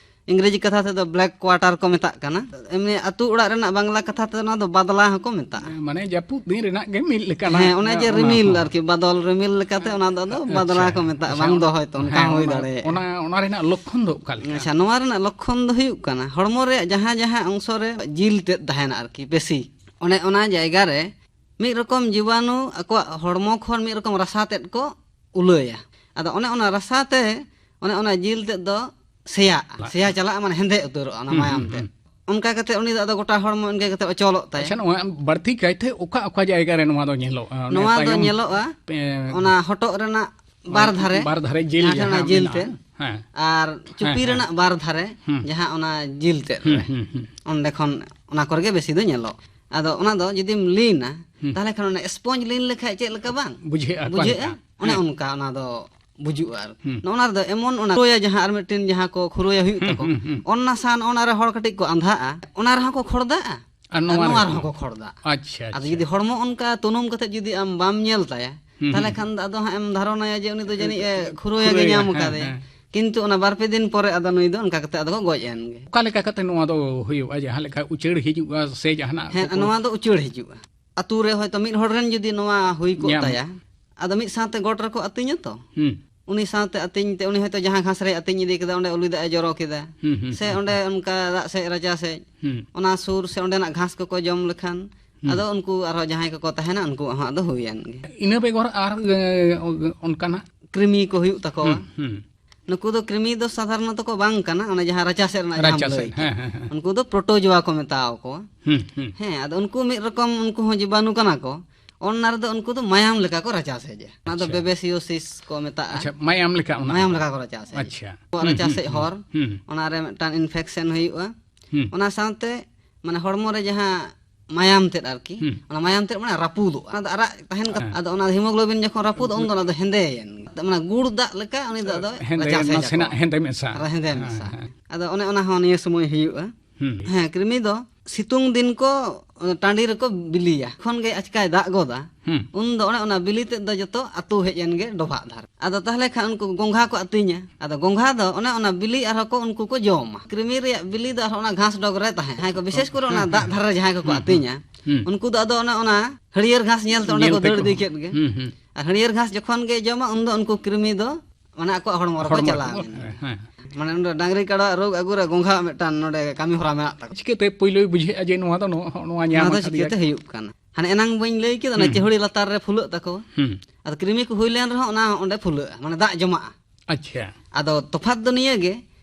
ᱤᱝᱨᱮᱡᱤ ᱠᱟᱛᱷᱟ ᱛᱮᱫᱚ ᱵᱞᱮᱠ ᱠᱣᱟᱴᱟᱨ ᱠᱚ ᱢᱮᱛᱟᱜ ᱠᱟᱱᱟ᱾ ᱮᱢᱱᱤ ᱟᱹᱛᱩ ᱚᱲᱟᱜ ᱨᱮᱱᱟᱜ ᱵᱟᱝᱞᱟ ᱠᱟᱛᱷᱟ ᱛᱮᱫᱚ ᱚᱱᱟ ᱫᱚ ᱵᱟᱫᱽᱞᱟ ᱦᱚᱸᱠᱚ ᱢᱮᱛᱟᱜᱼᱟ᱾ ᱢᱟᱱᱮ ᱡᱟᱹᱯᱩᱫ ᱫᱤᱱ ᱨᱮᱱᱟᱜ ᱜᱮ ᱢᱤᱫ ᱞᱮᱠᱟᱱᱟᱜ, ᱦᱮᱸ, ᱚᱱᱮ ᱡᱮ ᱚᱱᱟ ᱨᱤᱢᱤᱞ ᱦᱚᱸ᱾ ᱟᱨᱠᱤ, ᱵᱟᱫᱚᱞ ᱨᱤᱢᱤᱞ ᱞᱮᱠᱟᱛᱮ ᱚᱱᱟ ᱫᱚ ᱟᱫᱚ ᱟᱪᱪᱷᱟ, ᱵᱟᱫᱽᱞᱟ ᱠᱚ ᱢᱮᱛᱟᱜᱼᱟ, ᱟᱪᱪᱷᱟ, ᱵᱟᱝ ᱫᱚ ᱚᱱᱟ, ᱦᱚᱭᱛᱳ ᱚᱱᱠᱟ ᱦᱮᱸ, ᱦᱚᱸ ᱦᱩᱭ ᱚᱱᱟ, ᱫᱟᱲᱮᱭᱟᱜᱼᱟ᱾ ᱚᱱᱟ, ᱚᱱᱟ ᱨᱮᱱᱟᱜ ᱞᱚᱠᱠᱷᱚᱱ ᱫᱚ ᱚᱠᱟ ᱞᱮᱠᱟ? ᱟᱪᱪᱷᱟ, ᱱᱚᱣᱟ ᱨᱮᱱᱟᱜ ᱞᱚᱠᱠᱷᱚᱱ ᱫᱚ ᱦᱩᱭᱩᱜ ᱠᱟᱱᱟ, ᱦᱚᱲᱢᱚ ᱨᱮᱭᱟᱜ ᱡᱟᱦᱟᱸ ᱡᱟᱦᱟᱸ ᱚᱝᱥᱚ ᱨᱮ ᱡᱤᱞ ᱛᱮᱫ ᱛᱟᱦᱮᱱᱟ ᱟᱨᱠᱤ ᱵᱮᱥᱤ, ᱚᱱᱮ ᱚᱱᱟ ᱡᱟᱭᱜᱟ ᱨᱮ ᱢᱤᱫ ᱨᱚᱠᱚᱢ ᱡᱤᱵᱟᱱᱩ ᱟᱠᱚᱣᱟᱜ ᱦᱚᱲᱢᱚ ᱠᱷᱚᱱ ᱢᱤᱫ ᱨᱚᱠᱚᱢ ᱨᱟᱥᱟ ᱛᱮᱫ ᱠᱚ ᱩᱞᱟᱹᱭᱟ᱾ ᱟᱫᱚ ᱚᱱᱮ ᱚᱱᱟ ᱨᱟᱥᱟ ᱛᱮ, ᱚᱱᱮ ᱚᱱᱟ ᱡᱤᱞ ᱛᱮᱫ ᱫᱚ ᱥᱮᱭᱟᱜᱼᱟ᱾ ᱵᱟᱦ᱾ ᱥᱮᱭᱟ ᱪᱟᱞᱟᱜᱼᱟ, ᱢᱟᱱᱮ ᱦᱮᱸᱫᱮ ᱩᱛᱟᱹᱨᱚᱜᱼᱟ ᱚᱱᱟ ᱦᱩᱸ, ᱢᱟᱭᱟᱢ ᱦᱩᱸ, ᱛᱮᱫ᱾ ᱦᱩᱸ᱾ ᱚᱱᱠᱟ ᱠᱟᱛᱮ ᱩᱱᱤ ᱫᱚ ᱟᱫᱚ ᱜᱚᱴᱟ ᱦᱚᱲᱢᱚ ᱤᱱᱠᱟᱹ ᱠᱟᱛᱮ ᱚᱪᱚᱞᱚᱜ ᱛᱟᱭᱟ᱾ ᱟᱪᱪᱷᱟ, ᱱᱚᱣᱟ ᱵᱟᱹᱲᱛᱤ ᱠᱟᱭᱛᱮ ᱚᱠᱟ ᱚᱠᱟ ᱡᱟᱭᱜᱟ ᱨᱮ ᱱᱚᱣᱟ ᱫᱚ ᱧᱮᱞᱚᱜᱼᱟ? ᱚᱱᱟ ᱱᱚᱣᱟ ᱫᱚ ᱛᱟᱭᱚᱢ ᱧᱮᱞᱚᱜᱼᱟ ᱯᱮ-, ᱚᱱᱟ ᱦᱚᱴᱚᱜ ᱨᱮᱱᱟᱜ ᱵᱟᱨ ᱫᱷᱟᱨᱮ, ᱵᱟᱨ ᱫᱷᱟᱨᱮ ᱡᱤᱞ ᱡᱟᱦᱟᱸ ᱡᱟᱦᱟᱸ ᱚᱱᱟ ᱡᱤᱞ ᱢᱮᱱᱟᱜᱼᱟ᱾ ᱛᱮᱫ, ᱦᱮᱸ᱾ ᱟᱨ ᱪᱩᱯᱤ ᱦᱮᱸ, ᱦᱮᱸ᱾ ᱨᱮᱱᱟᱜ ᱵᱟᱨ ᱫᱷᱟᱨᱮ, ᱦᱩᱸ᱾ ᱡᱟᱦᱟᱸ ᱚᱱᱟ ᱡᱤᱞ ᱛᱮᱫ ᱦᱩᱸ, ᱨᱮ, ᱦᱩᱸ, ᱦᱩᱸ᱾ ᱚᱸᱰᱮ ᱠᱷᱚᱱ ᱚᱱᱟ ᱠᱚᱨᱮ ᱜᱮ ᱵᱮᱥᱤ ᱫᱚ ᱧᱮᱞᱚᱜ᱾ ᱟᱫᱚ ᱚᱱᱟ ᱫᱚ ᱡᱩᱫᱤᱢ ᱞᱤᱱᱟ, ᱦᱩᱸ᱾ ᱛᱟᱦᱞᱮ ᱠᱷᱟᱱ ᱚᱱᱟ ᱥᱯᱚᱧᱡᱽ ᱞᱤᱱ ᱞᱮᱠᱷᱟᱡ ᱪᱮᱫ ᱞᱮᱠᱟ ᱵᱟᱝ ᱵᱩᱡᱷᱟᱹᱜᱼᱟ, ᱚᱠᱟ ᱵᱩᱡᱷᱟᱹᱜᱼᱟ? ᱞᱮᱠᱟ? ᱚᱱᱮ ᱦᱮᱸ᱾ ᱚᱱᱠᱟ ᱚᱱᱟ ᱫᱚ ᱵᱩᱡᱩᱜᱼᱟ᱾ ᱟᱨ ᱦᱩᱸ᱾ ᱱᱚᱜᱼᱚ ᱱᱟ ᱨᱮᱫᱚ ᱮᱢᱚᱱ ᱚᱱᱟ ᱠᱷᱩᱨᱟᱹᱭᱟ, ᱡᱟᱦᱟᱸ ᱟᱨ ᱢᱤᱫᱴᱮᱱ ᱡᱟᱦᱟᱸ ᱠᱚ ᱠᱷᱩᱨᱟᱹᱭᱟ ᱦᱩᱭᱩᱜ ᱦᱩᱸ, ᱛᱟᱠᱚ, ᱦᱩᱸ, ᱦᱩᱸ᱾ ᱚᱱᱟ ᱥᱟᱶ ᱱᱚᱜᱼᱚ ᱱᱟ ᱨᱮ ᱦᱚᱲ ᱠᱟᱹᱴᱤᱡ ᱠᱚ ᱟᱸᱫᱷᱟᱜᱼᱟ, ᱚᱱᱟ ᱨᱮᱦᱚᱸ ᱠᱚ ᱠᱷᱚᱲᱫᱟᱜᱼᱟ᱾ ᱟᱨ ᱟᱨ ᱱᱚᱣᱟ ᱱᱚᱣᱟ ᱨᱮᱦᱚᱸ᱾ ᱨᱮᱦᱚᱸ ᱠᱚ ᱠᱷᱚᱲᱫᱟᱜᱼᱟ᱾ ᱟᱪᱪᱷᱟ, ᱟᱫᱚ ᱟᱪᱪᱷᱟ᱾ ᱡᱩᱫᱤ ᱦᱚᱲᱢᱚ ᱚᱱᱠᱟ ᱛᱩᱱᱩᱢ ᱠᱟᱛᱮ ᱡᱩᱫᱤ ᱟᱢ ᱵᱟᱢ ᱧᱮᱞ ᱛᱟᱭᱟ, ᱦᱩᱸ, ᱛᱟᱦᱞᱮ ᱦᱩᱸ᱾ ᱠᱷᱟᱱ ᱫᱚ ᱟᱫᱚ ᱦᱟᱸᱜ ᱮᱢ ᱫᱷᱟᱨᱚᱱᱟᱭᱟ ᱡᱮ ᱩᱱᱤ ᱫᱚ ᱡᱟᱹᱱᱤᱡ ᱮ ᱠᱷᱩᱨᱟᱹᱭᱟ ᱜᱮ ᱠᱷᱩᱨᱟᱹᱭᱟ, ᱧᱟᱢ ᱦᱮᱸ, ᱠᱟᱫᱮᱭᱟ᱾ ᱦᱮᱸ᱾ ᱠᱤᱱᱛᱩ ᱚᱱᱟ ᱵᱟᱨ ᱯᱮ ᱫᱤᱱ ᱯᱚᱨᱮ ᱟᱫᱚ ᱱᱩᱭ ᱫᱚ ᱚᱱᱠᱟ ᱠᱟᱛᱮ ᱟᱫᱚ ᱠᱚ ᱜᱚᱡ ᱮᱱ ᱜᱮ᱾ ᱚᱠᱟ ᱞᱮᱠᱟ ᱠᱟᱛᱮ ᱱᱚᱣᱟ ᱫᱚ ᱦᱩᱭᱩᱜᱼᱟ? ᱡᱟᱦᱟᱸ ᱞᱮᱠᱟ ᱩᱪᱟᱹᱲ ᱦᱤᱡᱩᱜᱼᱟ ᱥᱮ ᱡᱟᱦᱟᱱᱟᱜ ᱦᱮᱸ, ᱠᱚᱠᱚ ᱱᱚᱣᱟ ᱫᱚ ᱩᱪᱟᱹᱲ ᱦᱤᱡᱩᱜᱼᱟ᱾ ᱟᱛᱳ ᱨᱮ ᱦᱚᱭᱛᱳ ᱢᱤᱫ ᱦᱚᱲ ᱨᱮᱱ ᱡᱩᱫᱤ ᱱᱚᱣᱟ ᱦᱩᱭ ᱠᱚᱜ ᱧᱟᱢ᱾ ᱛᱟᱭᱟ, ᱟᱫᱚ ᱢᱤᱫ ᱥᱟᱶᱛᱮ ᱜᱚᱴ ᱨᱮᱠᱚ ᱟᱹᱛᱤᱧᱟ ᱛᱚ᱾ ᱦᱩᱸ᱾ ᱩᱱᱤ ᱥᱟᱶᱛᱮ ᱟᱹᱛᱤᱧ ᱛᱮ, ᱩᱱᱤ ᱦᱚᱭᱛᱳ ᱡᱟᱦᱟᱸ ᱜᱷᱟᱥ ᱨᱮᱭ ᱟᱹᱛᱤᱧ ᱤᱫᱤ ᱠᱮᱫᱟ, ᱚᱸᱰᱮ ᱩᱞᱤ ᱫᱟᱜ ᱮ ᱡᱚᱨᱚ ᱠᱮᱫᱟ, ᱦᱩᱸ, ᱦᱩᱸ, ᱥᱮ ᱦᱩᱸ, ᱚᱸᱰᱮ ᱦᱩᱸ᱾ ᱚᱱᱠᱟ ᱫᱟᱜ ᱥᱮᱫ, ᱨᱟᱪᱟ ᱥᱮᱫ, ᱦᱩᱸ᱾ ᱚᱱᱟ ᱥᱩᱨ ᱥᱮ ᱚᱸᱰᱮᱱᱟᱜ ᱜᱷᱟᱥ ᱠᱚᱠᱚ ᱡᱚᱢ ᱞᱮᱠᱷᱟᱱ, ᱦᱩᱸ᱾ ᱟᱫᱚ ᱩᱱᱠᱩ ᱟᱨᱦᱚᱸ ᱡᱟᱦᱟᱸᱭ ᱠᱚᱠᱚ ᱛᱟᱦᱮᱱᱟ, ᱩᱱᱠᱩᱣᱟᱜ ᱦᱚᱸ ᱟᱫᱚ ᱦᱩᱭᱮᱱ ᱜᱮ᱾ ᱤᱱᱟᱹ ᱵᱮᱜᱚᱨ ᱟᱨ, ᱮ, ᱚᱱᱠᱟᱱᱟᱜ? ᱠᱨᱤᱢᱤ ᱠᱚ ᱦᱩᱭᱩᱜ ᱛᱟᱠᱚᱣᱟ᱾ ᱦᱩᱸ, ᱦᱩᱸ᱾ ᱱᱩᱠᱩ ᱫᱚ ᱠᱨᱤᱢᱤ ᱫᱚ ᱥᱟᱫᱷᱟᱨᱚᱱᱚᱛᱚ ᱠᱚ ᱵᱟᱝ ᱠᱟᱱᱟ, ᱚᱱᱮ ᱡᱟᱦᱟᱸ ᱨᱟᱪᱟ ᱥᱮᱫ ᱨᱮᱱᱟᱜ ᱡᱟᱦᱟᱸᱢ ᱨᱟᱪᱟ ᱞᱟᱹᱭ ᱥᱮᱫ, ᱠᱮᱫ᱾ ᱦᱮᱸ, ᱦᱮᱸ, ᱦᱮᱸ᱾ ᱩᱱᱠᱩ ᱫᱚ ᱯᱨᱳᱴᱳᱡᱳᱣᱟ ᱠᱚ ᱢᱮᱛᱟᱣ ᱠᱚᱣᱟ᱾ ᱦᱩᱸ, ᱦᱩᱸ᱾ ᱦᱮᱸ, ᱟᱫᱚ ᱩᱱᱠᱩ ᱢᱤᱫ ᱨᱚᱠᱚᱢ, ᱩᱱᱠᱩ ᱦᱚᱸ ᱡᱤᱵᱟᱱᱩ ᱠᱟᱱᱟ ᱠᱚ᱾ ᱚᱱᱟ ᱨᱮᱫᱚ ᱩᱱᱠᱩ ᱫᱚ ᱢᱟᱭᱟᱢ ᱞᱮᱠᱟ ᱠᱚ ᱨᱟᱪᱟ ᱥᱮᱡᱟ᱾ ᱚᱱᱟ ᱫᱚ ᱟᱪᱪᱷᱟ᱾ ᱵᱮᱵᱮᱥᱤᱭᱳᱥᱤᱥ ᱠᱚ ᱢᱮᱛᱟᱜᱼᱟ᱾ ᱟᱪᱪᱷᱟ, ᱢᱟᱭᱟᱢ ᱞᱮᱠᱟ ᱚᱱᱟ᱾ ᱢᱟᱭᱟᱢ ᱞᱮᱠᱟ ᱠᱚ ᱨᱟᱪᱟ ᱥᱮᱡᱟ᱾ ᱟᱪᱪᱷᱟ᱾ ᱟᱵᱚᱣᱟᱜ ᱨᱟᱪᱟ ᱦᱩᱸ, ᱥᱮᱡ ᱦᱩᱸ, ᱦᱚᱨ, ᱦᱩᱸ᱾ ᱚᱱᱟ ᱨᱮ ᱢᱤᱫᱴᱟᱝ ᱤᱱᱯᱷᱮᱠᱥᱮᱱ ᱦᱩᱭᱩᱜᱼᱟ᱾ ᱦᱩᱸ᱾ ᱚᱱᱟ ᱥᱟᱶᱛᱮ ᱢᱟᱱᱮ ᱦᱚᱲᱢᱚ ᱨᱮ ᱡᱟᱦᱟᱸ ᱢᱟᱭᱟᱢ ᱛᱮᱫ ᱟᱨᱠᱤ, ᱦᱩᱸ᱾ ᱚᱱᱟ ᱢᱟᱭᱟᱢ ᱛᱮᱫ ᱢᱟᱱᱮ ᱨᱟᱹᱯᱩᱫᱚᱜᱼᱟ᱾ ᱚᱱᱟ ᱫᱚ ᱟᱨᱟᱜ ᱛᱟᱦᱮᱱ ᱠᱟᱱᱟ᱾ ᱦᱮᱸ᱾ ᱟᱫᱚ ᱚᱱᱟ ᱦᱤᱢᱳᱜᱞᱳᱵᱤᱱ ᱡᱚᱠᱷᱚᱱ ᱨᱟᱹᱯᱩᱫᱚᱜᱼᱟ, ᱩᱱᱫᱚ ᱚᱱᱟ ᱫᱚ ᱦᱮᱸᱫᱮᱭᱮᱱ ᱜᱮ᱾ ᱢᱟᱱᱮ ᱜᱩᱲ ᱫᱟᱜ ᱞᱮᱠᱟ ᱩᱱᱤ ᱫᱚ ᱟᱫᱚ ᱦᱮᱸᱫᱮ, ᱨᱟᱪᱟ ᱥᱮᱡᱟ ᱱᱟᱥᱮᱱᱟᱜ ᱠᱚ᱾ ᱦᱮᱸᱫᱮ ᱢᱮᱥᱟ᱾ ᱟᱨ ᱦᱮᱸᱫᱮ ᱦᱮᱸ, ᱢᱮᱥᱟ᱾ ᱦᱮᱸ᱾ ᱟᱫᱚ ᱚᱱᱮ ᱚᱱᱟ ᱦᱚᱸ ᱱᱤᱭᱟᱹ ᱥᱚᱢᱚᱭ ᱦᱩᱭᱩᱜᱼᱟ᱾ ᱦᱩᱸ᱾ ᱦᱮᱸ, ᱠᱨᱤᱢᱤ ᱫᱚ ᱥᱤᱛᱩᱝ ᱫᱤᱱ ᱠᱚ ᱴᱟᱺᱰᱤ ᱨᱮᱠᱚ ᱵᱤᱞᱤᱭᱟ᱾ ᱠᱷᱚᱱ ᱜᱮ ᱟᱪᱠᱟᱭ ᱫᱟᱜ ᱜᱚᱫᱟ, ᱦᱩᱸ᱾ ᱩᱱ ᱫᱚ ᱚᱱᱮ ᱚᱱᱟ ᱵᱤᱞᱤ ᱛᱮᱫ ᱫᱚ ᱡᱚᱛᱚ ᱟᱹᱛᱩ ᱦᱮᱡ ᱮᱱ ᱜᱮ ᱰᱚᱵᱷᱟᱜ ᱫᱷᱟᱨᱮ᱾ ᱟᱫᱚ ᱛᱟᱦᱞᱮ ᱠᱷᱟᱱ ᱩᱱᱠᱩ ᱜᱚᱝᱜᱷᱟ ᱠᱚ ᱟᱹᱛᱤᱧᱟ᱾ ᱟᱫᱚ ᱜᱚᱝᱜᱷᱟ ᱫᱚ ᱚᱱᱮ ᱚᱱᱟ ᱵᱤᱞᱤ ᱟᱨᱦᱚᱸ ᱠᱚ ᱩᱱᱠᱩ ᱠᱚ ᱡᱚᱢᱟ᱾ ᱠᱨᱤᱢᱤ ᱨᱮᱭᱟᱜ ᱵᱤᱞᱤ ᱫᱚ ᱟᱨᱦᱚᱸ ᱚᱱᱟ ᱜᱷᱟᱥ ᱰᱚᱜᱽ ᱨᱮ ᱛᱟᱦᱮᱸ᱾ ᱡᱟᱦᱟᱸᱭ ᱠᱚ, ᱵᱤᱥᱮᱥ ᱠᱚᱨᱮ ᱚᱱᱟ ᱦᱩᱸ, ᱫᱟᱜ ᱦᱩᱸ᱾ ᱫᱷᱟᱨᱮ ᱨᱮ ᱡᱟᱦᱟᱸᱭ ᱠᱚᱠᱚ ᱦᱩᱸ, ᱦᱩᱸ᱾ ᱟᱹᱛᱤᱧᱟ, ᱦᱩᱸ᱾ ᱩᱱᱠᱩ ᱫᱚ ᱟᱫᱚ ᱚᱱᱮ ᱚᱱᱟ ᱦᱟᱹᱨᱭᱟᱹᱲ ᱜᱷᱟᱥ ᱧᱮᱞ ᱛᱮ ᱚᱸᱰᱮ ᱧᱮᱞ ᱠᱚ ᱛᱮᱠᱚ᱾ ᱫᱟᱹᱲ ᱤᱫᱤ ᱠᱮᱫ ᱜᱮ᱾ ᱦᱩᱸ, ᱦᱩᱸ᱾ ᱟᱨ ᱦᱟᱹᱨᱭᱟᱹᱲ ᱜᱷᱟᱥ ᱡᱚᱠᱷᱚᱱ ᱜᱮ ᱡᱚᱢᱟ, ᱩᱱᱫᱚ ᱩᱱᱠᱩ ᱠᱨᱤᱢᱤ ᱫᱚ ᱢᱟᱱᱮ ᱟᱠᱚᱣᱟᱜ ᱦᱚᱲᱢᱚ ᱨᱮᱠᱚ ᱦᱚᱲᱢᱚ ᱪᱟᱞᱟᱣ ᱨᱮᱠᱚ, ᱮᱱ ᱜᱮ᱾ ᱦᱮᱸ, ᱦᱮᱸ᱾ ᱢᱟᱱᱮ ᱱᱚᱰᱮ ᱰᱟᱝᱨᱤ ᱠᱟᱲᱟᱣᱟᱜ ᱨᱳᱜᱽ ᱟᱹᱜᱩ ᱨᱮ ᱜᱚᱝᱜᱷᱟᱣᱟᱜ ᱢᱤᱫᱴᱟᱝ ᱱᱚᱰᱮ ᱠᱟᱹᱢᱤ ᱦᱚᱨᱟ ᱢᱮᱱᱟᱜ ᱛᱟᱠᱚᱣᱟ᱾ ᱪᱤᱠᱟᱹᱛᱮ ᱯᱳᱭᱞᱳᱭ ᱵᱩᱡᱷᱟᱹᱜᱼᱟ ᱡᱮ ᱱᱚᱣᱟ ᱫᱚ ᱱᱚᱣᱟ, ᱱᱚᱣᱟ ᱧᱟᱢ ᱱᱚᱣᱟ ᱫᱚ ᱟᱠᱟᱫᱮᱭᱟ? ᱪᱤᱠᱟᱹᱛᱮ ᱦᱩᱭᱩᱜ ᱠᱟᱱᱟ? ᱦᱟᱱᱮ ᱮᱱᱟᱝ ᱵᱟᱹᱧ ᱞᱟᱹᱭ ᱠᱮᱫᱟ, ᱚᱱᱟ ᱦᱩᱸ᱾ ᱪᱤᱦᱩᱲᱤ ᱞᱟᱛᱟᱨ ᱨᱮ ᱯᱷᱩᱞᱟᱹᱜ ᱛᱟᱠᱚᱣᱟ᱾ ᱦᱩᱸ᱾ ᱟᱫᱚ ᱠᱨᱤᱢᱤ ᱠᱚ ᱦᱩᱭ ᱞᱮᱱ ᱨᱮᱦᱚᱸ ᱚᱱᱟ ᱚᱸᱰᱮ ᱯᱷᱩᱞᱟᱹᱜᱼᱟ, ᱢᱟᱱᱮ ᱫᱟᱜ ᱡᱚᱢᱟᱜᱼᱟ᱾ ᱟᱪᱪᱷᱟ᱾ ᱟᱫᱚ ᱛᱚᱯᱷᱟᱛ ᱫᱚ ᱱᱤᱭᱟᱹ ᱜᱮ,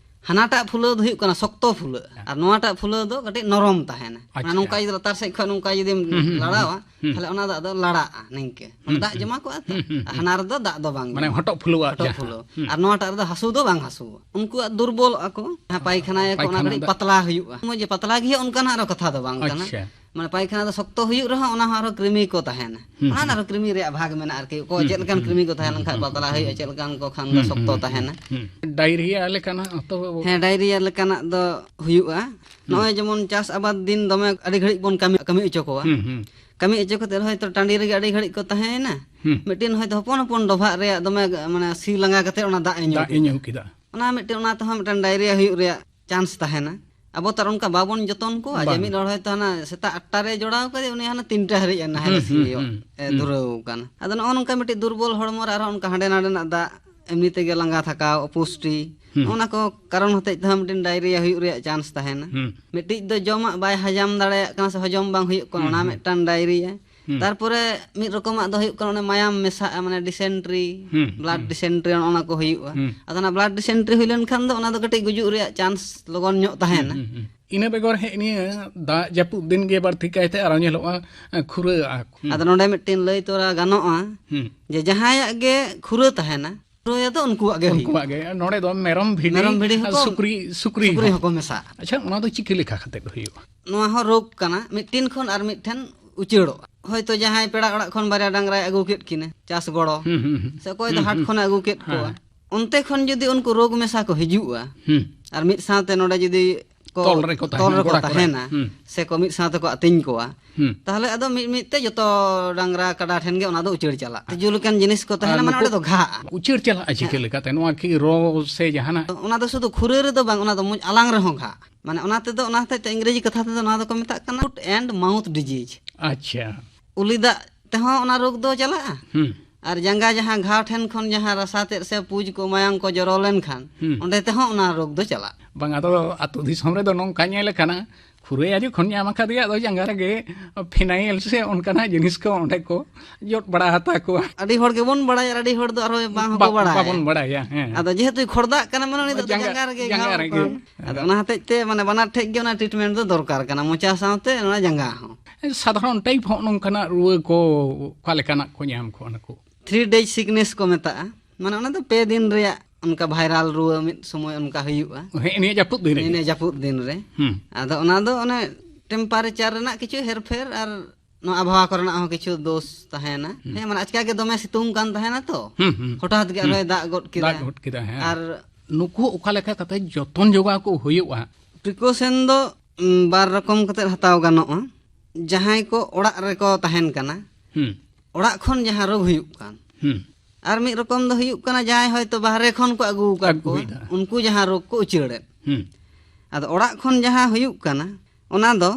ᱦᱟᱱᱟᱴᱟᱜ ᱯᱷᱩᱞᱟᱹᱣ ᱫᱚ ᱦᱩᱭᱩᱜ ᱠᱟᱱᱟ ᱥᱚᱠᱛᱚ ᱯᱷᱩᱞᱟᱹᱜᱼᱟ, ᱟᱨ ᱱᱚᱣᱟᱴᱟᱜ ᱯᱷᱩᱞᱟᱹᱣ ᱫᱚ ᱠᱟᱹᱴᱤᱡ ᱱᱚᱨᱚᱢ ᱛᱟᱦᱮᱱᱟ᱾ ᱢᱟᱱᱮ ᱟᱪᱪᱷᱟ᱾ ᱱᱚᱝᱠᱟ ᱡᱩᱫᱤ ᱞᱟᱛᱟᱨ ᱥᱮᱫ ᱠᱷᱚᱱ ᱱᱚᱝᱠᱟ ᱡᱩᱫᱤᱢ ᱦᱩᱸ, ᱦᱩᱸ, ᱞᱟᱲᱟᱣᱟ, ᱦᱩᱸ, ᱦᱩᱸ᱾ ᱛᱟᱦᱞᱮ ᱚᱱᱟ ᱫᱚ ᱟᱫᱚ ᱞᱟᱲᱟᱜᱼᱟ ᱱᱤᱝᱠᱟᱹ᱾ ᱢᱟᱱᱮ ᱦᱩᱸ, ᱫᱟᱜ ᱦᱩᱸ᱾ ᱡᱚᱢᱟ ᱠᱚᱜᱼᱟ ᱛᱚ, ᱦᱩᱸ, ᱦᱩᱸ, ᱟᱨ ᱦᱩᱸ᱾ ᱦᱟᱱᱟ ᱨᱮᱫᱚ ᱫᱟᱜ ᱫᱚ ᱵᱟᱝ ᱦᱚᱴᱚᱜ ᱡᱚᱢᱟ᱾ ᱯᱷᱩᱞᱟᱹᱣᱟ ᱦᱚᱴᱚᱜ ᱡᱟᱦᱟᱸ᱾ ᱯᱷᱩᱞᱟᱹᱣ᱾ ᱦᱩᱸ᱾ ᱟᱨ ᱱᱚᱣᱟᱴᱟᱜ ᱨᱮᱫᱚ ᱦᱟᱹᱥᱩ ᱫᱚ ᱵᱟᱝ ᱦᱟᱹᱥᱩᱣᱟ᱾ ᱩᱱᱠᱩᱣᱟᱜ ᱫᱩᱨᱵᱚᱞᱚᱜᱼᱟ ᱠᱚ, ᱡᱟᱦᱟᱸ ᱯᱟᱭᱠᱷᱟᱱᱟᱭᱟᱠᱚ, ᱚᱱᱟ ᱯᱟᱭᱠᱷᱟᱱᱟ ᱠᱟᱹᱴᱤᱡ ᱫᱚ ᱯᱟᱛᱞᱟ ᱦᱩᱭᱩᱜᱼᱟ᱾ ᱱᱚᱜᱼᱚᱭ ᱡᱮ ᱯᱟᱛᱞᱟ ᱜᱮ ᱦᱩᱭᱩᱜᱼᱟ, ᱚᱱᱠᱟᱱᱟᱜ ᱟᱨᱚ ᱠᱟᱛᱷᱟ ᱫᱚ ᱵᱟᱝ ᱠᱟᱱᱟ᱾ ᱟᱪᱪᱷᱟ᱾ ᱢᱟᱱᱮ ᱯᱟᱭᱠᱷᱟᱱᱟ ᱫᱚ ᱥᱚᱠᱛᱚ ᱦᱩᱭᱩᱜ ᱨᱮᱦᱚᱸ ᱚᱱᱟ ᱦᱚᱸ ᱟᱨᱦᱚᱸ ᱠᱨᱤᱢᱤ ᱠᱚ ᱛᱟᱦᱮᱱᱟ᱾ ᱦᱩᱸ, ᱚᱱᱟ ᱦᱩᱸ᱾ ᱟᱨᱦᱚᱸ ᱠᱨᱤᱢᱤ ᱨᱮᱭᱟᱜ ᱵᱷᱟᱜᱽ ᱢᱮᱱᱟᱜᱼᱟ ᱟᱨᱠᱤ᱾ ᱚᱠᱚᱭ ᱦᱩᱸ, ᱪᱮᱫ ᱞᱮᱠᱟᱱ ᱦᱩᱸ, ᱠᱨᱤᱢᱤ ᱠᱚ ᱛᱟᱦᱮᱸ ᱦᱩᱸ, ᱞᱮᱱᱠᱷᱟᱱ ᱦᱩᱸ, ᱯᱟᱛᱞᱟ ᱦᱩᱸ, ᱦᱩᱭᱩᱜᱼᱟ, ᱦᱩᱸ᱾ ᱪᱮᱫ ᱞᱮᱠᱟᱱ ᱠᱚ ᱠᱷᱟᱱ ᱫᱚ ᱦᱩᱸ, ᱥᱚᱠᱛᱚ ᱦᱩᱸ, ᱛᱟᱦᱮᱱᱟ᱾ ᱦᱩᱸ, ᱦᱩᱸ᱾ ᱰᱟᱭᱨᱤᱭᱟ ᱞᱮᱠᱟᱱᱟᱜ ᱦᱚᱸᱛᱚ ᱦᱮᱸ, ᱰᱟᱭᱨᱤᱭᱟ ᱞᱮᱠᱟᱱᱟᱜ ᱫᱚ ᱦᱩᱭᱩᱜᱼᱟ᱾ ᱦᱩᱸ᱾ ᱱᱚᱜᱼᱚᱭ ᱡᱮᱢᱚᱱ ᱪᱟᱥ ᱟᱵᱟᱫ ᱫᱤᱱ ᱫᱚᱢᱮ ᱟᱹᱰᱤ ᱜᱷᱟᱹᱲᱤᱡ ᱵᱚᱱ ᱠᱟᱹᱢᱤ, ᱠᱟᱹᱢᱤ ᱦᱚᱪᱚ ᱠᱚᱣᱟ᱾ ᱦᱩᱸ, ᱦᱩᱸ᱾ ᱠᱟᱹᱢᱤ ᱦᱚᱪᱚ ᱠᱟᱛᱮ ᱦᱚᱭᱛᱚ ᱴᱟᱺᱰᱤ ᱨᱮᱜᱮ ᱟᱹᱰᱤ ᱜᱷᱟᱹᱲᱤᱡ ᱠᱚ ᱛᱟᱦᱮᱸᱭᱮᱱᱟ᱾ ᱦᱩᱸ᱾ ᱢᱤᱫᱴᱤᱱ ᱦᱚᱭᱛᱚ ᱦᱚᱯᱚᱱ ᱦᱚᱯᱚᱱ ᱰᱚᱵᱷᱟᱜ ᱨᱮᱭᱟᱜ ᱫᱚᱢᱮ, ᱢᱟᱱᱮ, ᱥᱤ ᱞᱟᱸᱜᱟ ᱠᱟᱛᱮ ᱚᱱᱟ ᱫᱟᱜ ᱮ ᱧᱩ ᱫᱟᱜ ᱮ ᱠᱮᱫᱟ᱾ ᱧᱩ ᱠᱮᱫᱟ᱾ ᱚᱱᱟ ᱢᱤᱫᱴᱮᱱ, ᱚᱱᱟ ᱛᱮᱦᱚᱸ ᱢᱤᱫᱴᱮᱱ ᱰᱟᱭᱨᱤᱭᱟ ᱦᱩᱭᱩᱜ ᱨᱮᱭᱟᱜ ᱪᱟᱱᱥ ᱛᱟᱦᱮᱱᱟ᱾ ᱟᱵᱚ ᱛᱚ ᱟᱨ ᱚᱱᱠᱟ ᱵᱟᱵᱚᱱ ᱡᱚᱛᱚᱱ ᱠᱚᱣᱟ ᱡᱮ ᱵᱟᱝ᱾ ᱢᱤᱫ ᱦᱚᱲ ᱦᱚᱭᱛᱚ ᱦᱟᱱᱟ ᱥᱮᱛᱟᱜ ᱟᱴ ᱴᱟ ᱨᱮ ᱡᱚᱲᱟᱣ ᱠᱟᱫᱮ, ᱩᱱᱤ ᱦᱟᱱᱟ ᱛᱤᱱ ᱴᱟ ᱦᱟᱹᱨᱤᱡ ᱮ ᱱᱟᱦᱮᱞ ᱦᱩᱸ, ᱦᱩᱸ, ᱥᱤᱭᱳᱜ ᱦᱩᱸ, ᱮ ᱦᱩᱸ᱾ ᱫᱷᱩᱨᱟᱹᱣ ᱠᱟᱱᱟ᱾ ᱟᱫᱚ ᱱᱚᱜᱼᱚ ᱱᱚᱝᱠᱟ ᱢᱤᱫᱴᱤᱡ ᱫᱩᱨᱵᱚᱞ ᱦᱚᱲᱢᱚ ᱨᱮ ᱟᱨᱦᱚᱸ ᱚᱱᱠᱟ ᱦᱟᱸᱰᱮ ᱱᱟᱰᱮᱱᱟᱜ ᱫᱟᱜ, ᱮᱢᱱᱤ ᱛᱮᱜᱮ ᱞᱟᱸᱜᱟ ᱛᱷᱟᱠᱟᱣ, ᱚᱯᱩᱥᱴᱤ, ᱦᱩᱸ᱾ ᱱᱚᱜᱼᱚ ᱱᱟ ᱠᱚ ᱠᱟᱨᱚᱱ ᱦᱚᱛᱮᱡ ᱛᱮᱦᱚᱸ ᱢᱤᱫᱴᱮᱱ ᱰᱟᱭᱨᱤᱭᱟ ᱦᱩᱭᱩᱜ ᱨᱮᱭᱟᱜ ᱪᱟᱱᱥ ᱛᱟᱦᱮᱱᱟ᱾ ᱦᱩᱸ᱾ ᱢᱤᱫᱴᱤᱡ ᱫᱚ ᱡᱚᱢᱟᱜ ᱵᱟᱭ ᱦᱟᱡᱟᱢ ᱫᱟᱲᱮᱭᱟᱜ ᱠᱟᱱᱟ ᱥᱮ ᱦᱚᱡᱚᱢ ᱵᱟᱝ ᱦᱩᱭᱩᱜ ᱠᱟᱱᱟ, ᱦᱩᱸ, ᱚᱱᱟ ᱦᱩᱸ᱾ ᱢᱤᱫᱴᱟᱝ ᱰᱟᱭᱨᱤᱭᱟ᱾ ᱦᱩᱸ᱾ ᱛᱟᱨᱯᱚᱨᱮ ᱢᱤᱫ ᱨᱚᱠᱚᱢᱟᱜ ᱫᱚ ᱦᱩᱭᱩᱜ ᱠᱟᱱᱟ ᱚᱱᱮ ᱢᱟᱭᱟᱢ ᱢᱮᱥᱟᱜᱼᱟ, ᱢᱟᱱᱮ ᱰᱤᱥᱮᱱᱴᱨᱤ, ᱦᱩᱸ, ᱵᱞᱟᱰ ᱦᱩᱸ᱾ ᱰᱤᱥᱮᱱᱴᱨᱤ, ᱚᱱᱟ ᱠᱚ ᱦᱩᱭᱩᱜᱼᱟ᱾ ᱦᱩᱸ᱾ ᱟᱫᱚ ᱚᱱᱟ ᱵᱞᱟᱰ ᱰᱤᱥᱮᱱᱴᱨᱤ ᱦᱩᱭ ᱞᱮᱱᱠᱷᱟᱱ ᱫᱚ ᱚᱱᱟ ᱫᱚ ᱠᱟᱹᱴᱤᱡ ᱜᱩᱡᱩᱜ ᱨᱮᱭᱟᱜ ᱪᱟᱱᱥ ᱞᱚᱜᱚᱱ ᱧᱚᱜ ᱛᱟᱦᱮᱱᱟ᱾ ᱦᱩᱸ, ᱦᱩᱸ, ᱦᱩᱸ᱾ ᱤᱱᱟᱹ ᱵᱮᱜᱚᱨ ᱦᱮᱸ, ᱱᱤᱭᱟᱹ ᱫᱟᱜ ᱡᱟᱹᱯᱩᱫ ᱫᱤᱱ ᱜᱮ ᱵᱟᱹᱲᱛᱤ ᱠᱟᱭᱛᱮ ᱟᱨᱚ ᱧᱮᱞᱚᱜᱼᱟ, ᱮ, ᱠᱷᱩᱨᱟᱹᱜᱼᱟ ᱠᱚ᱾ ᱦᱩᱸ᱾ ᱟᱫᱚ ᱱᱚᱰᱮ ᱢᱤᱫᱴᱮᱱ ᱞᱟᱹᱭ ᱛᱚᱨᱟ ᱜᱟᱱᱚᱜᱼᱟ ᱦᱩᱸ᱾ ᱡᱮ ᱡᱟᱦᱟᱸᱭᱟᱜ ᱜᱮ ᱠᱷᱩᱨᱟᱹ ᱛᱟᱦᱮᱱᱟ, ᱠᱷᱩᱨᱟᱹᱭᱟ ᱫᱚ ᱩᱱᱠᱩᱣᱟᱜ ᱜᱮ ᱩᱱᱠᱩᱣᱟᱜ ᱦᱩᱭᱩᱜᱼᱟ᱾ ᱜᱮ᱾ ᱱᱚᱰᱮ ᱫᱚ ᱢᱮᱨᱚᱢ, ᱵᱷᱤᱰᱤ, ᱢᱮᱨᱚᱢ, ᱵᱷᱤᱰᱤ ᱟᱨ ᱦᱚᱸᱠᱚ, ᱥᱩᱠᱨᱤ, ᱥᱩᱠᱨᱤ ᱥᱩᱠᱨᱤ ᱦᱚᱸ᱾ ᱦᱚᱸᱠᱚ ᱢᱮᱥᱟᱜᱼᱟ᱾ ᱟᱪᱪᱷᱟ, ᱚᱱᱟ ᱫᱚ ᱪᱤᱠᱟᱹ ᱞᱮᱠᱟ ᱠᱟᱛᱮ ᱦᱩᱭᱩᱜᱼᱟ? ᱱᱚᱣᱟ ᱦᱚᱸ ᱨᱳᱜᱽ ᱠᱟᱱᱟ, ᱢᱤᱫᱴᱤᱱ ᱠᱷᱚᱱ ᱟᱨ ᱢᱤᱫᱴᱷᱮᱱ ᱩᱪᱟᱹᱲᱚᱜᱼᱟ᱾ ᱦᱚᱭᱛᱳ ᱡᱟᱦᱟᱸᱭ ᱯᱮᱲᱟ ᱚᱲᱟᱜ ᱠᱷᱚᱱ ᱵᱟᱨᱭᱟ ᱰᱟᱝᱨᱟᱭ ᱟᱹᱜᱩ ᱠᱮᱫ ᱠᱤᱱᱟ, ᱪᱟᱥ ᱜᱚᱲᱚ, ᱦᱩᱸ, ᱦᱩᱸ, ᱦᱩᱸ᱾ ᱥᱮ ᱚᱠᱚᱭ ᱫᱚ ᱦᱩᱸ, ᱦᱟᱴ ᱦᱩᱸ᱾ ᱠᱷᱚᱱᱮ ᱟᱹᱜᱩ ᱠᱮᱫ ᱠᱚᱣᱟ, ᱦᱮᱸ᱾ ᱚᱱᱛᱮ ᱠᱷᱚᱱ ᱡᱩᱫᱤ ᱩᱱᱠᱩ ᱨᱳᱜᱽ ᱢᱮᱥᱟ ᱠᱚ ᱦᱤᱡᱩᱜᱼᱟ, ᱦᱩᱸ᱾ ᱟᱨ ᱢᱤᱫ ᱥᱟᱶᱛᱮ ᱱᱚᱰᱮ ᱡᱩᱫᱤ ᱠᱚ ᱛᱚᱞ ᱨᱮᱠᱚ ᱛᱟᱦᱮᱱᱟ, ᱛᱚᱞ ᱨᱮᱠᱚ ᱜᱚᱲᱟ ᱠᱚᱨᱮ᱾ ᱛᱟᱦᱮᱱᱟ, ᱦᱩᱸ᱾ ᱥᱮ ᱠᱚ ᱢᱤᱫ ᱥᱟᱶ ᱛᱮᱠᱚ ᱟᱹᱛᱤᱧ ᱠᱚᱣᱟ, ᱦᱩᱸ᱾ ᱛᱟᱦᱚᱞᱮ ᱟᱫᱚ ᱢᱤᱫ ᱢᱤᱫ ᱛᱮ ᱡᱚᱛᱚ ᱰᱟᱝᱨᱟ ᱠᱟᱰᱟ ᱴᱷᱮᱱ ᱜᱮ ᱚᱱᱟ ᱫᱚ ᱩᱪᱟᱹᱲ ᱪᱟᱞᱟᱜ᱾ ᱛᱤᱡᱩ ᱞᱮᱠᱟᱱ ᱡᱤᱱᱤᱥ ᱠᱚ ᱛᱟᱦᱮᱱᱟ, ᱟᱨ ᱢᱟᱱᱮ ᱱᱩᱠᱩ ᱚᱸᱰᱮ ᱫᱚ ᱜᱷᱟᱜᱼᱟ᱾ ᱩᱪᱟᱹᱲ ᱪᱟᱞᱟᱜᱼᱟ ᱪᱤᱠᱟᱹ ᱦᱮᱸ᱾ ᱞᱮᱠᱟᱛᱮ? ᱱᱚᱣᱟ ᱠᱤ ᱨᱚ ᱥᱮ ᱡᱟᱦᱟᱱᱟᱜ? ᱚᱱᱟ ᱫᱚ ᱥᱩᱫᱷᱩ ᱠᱷᱩᱨᱟᱹ ᱨᱮᱫᱚ ᱵᱟᱝ, ᱚᱱᱟ ᱫᱚ ᱢᱚᱡᱽ ᱟᱞᱟᱝ ᱨᱮᱦᱚᱸ ᱜᱷᱟᱜᱼᱟ᱾ ᱢᱟᱱᱮ ᱚᱱᱟ ᱛᱮᱫᱚ, ᱚᱱᱟ ᱦᱚᱛᱮᱡ ᱛᱮ ᱤᱝᱨᱮᱡᱤ ᱠᱟᱛᱷᱟ ᱛᱮᱫᱚ ᱱᱚᱣᱟ ᱫᱚᱠᱚ ᱢᱮᱛᱟᱜ ᱠᱟᱱᱟ foot and mouth disease᱾ ᱟᱪᱪᱷᱟ᱾ ᱩᱞᱤ ᱫᱟᱜ ᱛᱮᱦᱚᱸ ᱚᱱᱟ ᱨᱳᱜᱽ ᱫᱚ ᱪᱟᱞᱟᱜᱼᱟ᱾ ᱦᱩᱸ᱾ ᱟᱨ ᱡᱟᱸᱜᱟ ᱡᱟᱦᱟᱸ ᱜᱷᱟᱣ ᱴᱷᱮᱱ ᱠᱷᱚᱱ ᱡᱟᱦᱟᱸ ᱨᱟᱥᱟ ᱛᱮᱫ ᱥᱮ ᱯᱩᱡᱽ ᱠᱚ, ᱢᱟᱭᱟᱝ ᱠᱚ ᱡᱚᱨᱚ ᱞᱮᱱᱠᱷᱟᱱ, ᱦᱩᱸ᱾ ᱚᱸᱰᱮ ᱛᱮᱦᱚᱸ ᱚᱱᱟ ᱨᱳᱜᱽ ᱫᱚ ᱪᱟᱞᱟᱜᱼᱟ᱾ ᱵᱟᱝ, ᱟᱫᱚ ᱟᱹᱛᱩ ᱫᱤᱥᱚᱢ ᱨᱮᱫᱚ ᱱᱚᱝᱠᱟ ᱧᱮᱞ ᱟᱠᱟᱱᱟ, ᱠᱷᱩᱨᱟᱹᱭᱟ ᱡᱚᱠᱷᱚᱱ ᱧᱟᱢ ᱟᱠᱟᱫᱮᱭᱟ, ᱟᱫᱚ ᱡᱟᱸᱜᱟ ᱨᱮᱜᱮ ᱯᱷᱤᱱᱟᱭᱤᱞ ᱥᱮ ᱚᱱᱠᱟᱱᱟᱜ ᱡᱤᱱᱤᱥ ᱠᱚ ᱚᱸᱰᱮ ᱠᱚ ᱡᱚᱫ ᱵᱟᱲᱟ ᱦᱟᱛᱟ ᱠᱚᱣᱟ᱾ ᱟᱹᱰᱤ ᱦᱚᱲ ᱜᱮᱵᱚᱱ ᱵᱟᱲᱟᱭᱟ, ᱟᱹᱰᱤ ᱦᱚᱲ ᱫᱚ ᱟᱨᱦᱚᱸ ᱵᱟᱝ ᱦᱚᱸᱠᱚ ᱵᱟ-, ᱵᱟᱲᱟᱭᱟ᱾ ᱵᱟᱵᱚᱱ ᱵᱟᱲᱟᱭᱟ, ᱦᱮᱸ᱾ ᱟᱫᱚ ᱡᱮᱦᱮᱛᱩ ᱠᱷᱚᱲᱫᱟᱜ ᱠᱟᱱᱟ, ᱢᱟᱱᱮ ᱩᱱᱤ ᱫᱚ ᱡᱟᱸᱜᱟ, ᱡᱟᱸᱜᱟ ᱨᱮᱜᱮ ᱡᱟᱸᱜᱟ ᱜᱷᱟᱣ ᱨᱮᱜᱮ᱾ ᱠᱚᱣᱟ᱾ ᱟᱫᱚ ᱚᱱᱟ ᱦᱚᱛᱮᱡ ᱛᱮ, ᱢᱟᱱᱮ, ᱵᱟᱱᱟᱨ ᱴᱷᱮᱡ ᱜᱮ ᱚᱱᱟ ᱴᱨᱤᱴᱢᱮᱱᱴ ᱫᱚ ᱫᱚᱨᱠᱟᱨ ᱠᱟᱱᱟ, ᱢᱚᱪᱟ ᱥᱟᱶᱛᱮ ᱚᱱᱟ ᱡᱟᱸᱜᱟ ᱦᱚᱸ᱾ ᱥᱟᱫᱷᱟᱨᱚᱱ ᱴᱟᱭᱤᱯ ᱦᱚᱸ ᱱᱚᱝᱠᱟᱱᱟᱜ ᱨᱩᱣᱟᱹ ᱠᱚ ᱚᱠᱟ ᱞᱮᱠᱟᱱᱟᱜ ᱠᱚ ᱧᱟᱢ ᱠᱚᱣᱟ ᱱᱩᱠᱩ? ᱛᱷᱨᱤ ᱰᱮᱡᱽ ᱥᱤᱠᱱᱮᱥ ᱠᱚ ᱢᱮᱛᱟᱜᱼᱟ, ᱢᱟᱱᱮ, ᱚᱱᱟ ᱫᱚ ᱯᱮ ᱫᱤᱱ ᱨᱮᱭᱟᱜ ᱚᱱᱠᱟ ᱵᱷᱟᱭᱨᱟᱞ ᱨᱩᱣᱟᱹ ᱢᱤᱫ ᱥᱚᱢᱚᱭ ᱚᱱᱠᱟ ᱦᱩᱭᱩᱜᱼᱟ᱾ ᱦᱮᱸ, ᱱᱤᱭᱟᱹ ᱡᱟᱹᱯᱩᱫ ᱫᱤᱱ ᱨᱮᱜᱮ? ᱱᱤᱭᱟᱹ ᱡᱟᱹᱯᱩᱫ ᱫᱤᱱ ᱨᱮ᱾ ᱦᱩᱸ᱾ ᱟᱫᱚ ᱚᱱᱟ ᱫᱚ ᱚᱱᱮ ᱴᱮᱢᱯᱟᱨᱮᱪᱟᱨ ᱨᱮᱱᱟᱜ ᱠᱤᱪᱷᱩ ᱦᱮᱨᱯᱷᱮᱨ ᱟᱨ ᱱᱚᱣᱟ ᱟᱵᱚᱦᱟᱣᱟ ᱠᱚᱨᱮᱱᱟᱜ ᱦᱚᱸ ᱠᱤᱪᱷᱩ ᱫᱳᱥ ᱛᱟᱦᱮᱱᱟ᱾ ᱦᱩᱸ᱾ ᱦᱮᱸ, ᱢᱟᱱᱮ, ᱟᱪᱠᱟ ᱜᱮ ᱫᱚᱢᱮ ᱥᱤᱛᱩᱝ ᱠᱟᱱ ᱛᱟᱦᱮᱱᱟ ᱛᱚ, ᱦᱩᱸ, ᱦᱩᱸ᱾ ᱦᱚᱴᱟᱛ ᱜᱮ ᱦᱩᱸ᱾ ᱟᱨᱦᱚᱸᱭ ᱫᱟᱜ ᱜᱚᱫ ᱠᱮᱫᱟ᱾ ᱫᱟᱜ ᱜᱚᱫ ᱠᱮᱫᱟ, ᱦᱮᱸ᱾ ᱟᱨ ᱱᱩᱠᱩ ᱚᱠᱟ ᱞᱮᱠᱟ ᱠᱟᱛᱮ ᱡᱚᱛᱚᱱ ᱡᱚᱜᱟᱣ ᱠᱚ ᱦᱩᱭᱩᱜᱼᱟ? ᱯᱨᱤᱠᱚᱥᱮᱱ ᱫᱚ, ᱩᱢ, ᱵᱟᱨ ᱨᱚᱠᱚᱢ ᱠᱟᱛᱮ ᱦᱟᱛᱟᱣ ᱜᱟᱱᱚᱜᱼᱟ᱾ ᱡᱟᱦᱟᱸᱭ ᱠᱚ ᱚᱲᱟᱜ ᱨᱮᱠᱚ ᱛᱟᱦᱮᱱ ᱠᱟᱱᱟ, ᱦᱩᱸ᱾ ᱚᱲᱟᱜ ᱠᱷᱚᱱ ᱡᱟᱦᱟᱸ ᱨᱳᱜᱽ ᱦᱩᱭᱩᱜ ᱠᱟᱱ, ᱦᱩᱸ᱾ ᱟᱨ ᱢᱤᱫ ᱨᱚᱠᱚᱢ ᱫᱚ ᱦᱩᱭᱩᱜ ᱠᱟᱱᱟ, ᱡᱟᱦᱟᱸᱭ ᱦᱚᱭᱛᱳ ᱵᱟᱦᱨᱮ ᱠᱷᱚᱱ ᱠᱚ ᱟᱹᱜᱩ ᱟᱠᱟᱫ ᱠᱚᱣᱟ, ᱟᱹᱜᱩᱭᱮᱫᱟ᱾ ᱩᱱᱠᱩ ᱡᱟᱦᱟᱸ ᱨᱳᱜᱽ ᱠᱚ ᱩᱪᱟᱹᱲᱮᱫ᱾ ᱦᱩᱸ᱾ ᱟᱫᱚ ᱚᱲᱟᱜ ᱠᱷᱚᱱ ᱡᱟᱦᱟᱸ ᱦᱩᱭᱩᱜ ᱠᱟᱱᱟ, ᱚᱱᱟ ᱫᱚ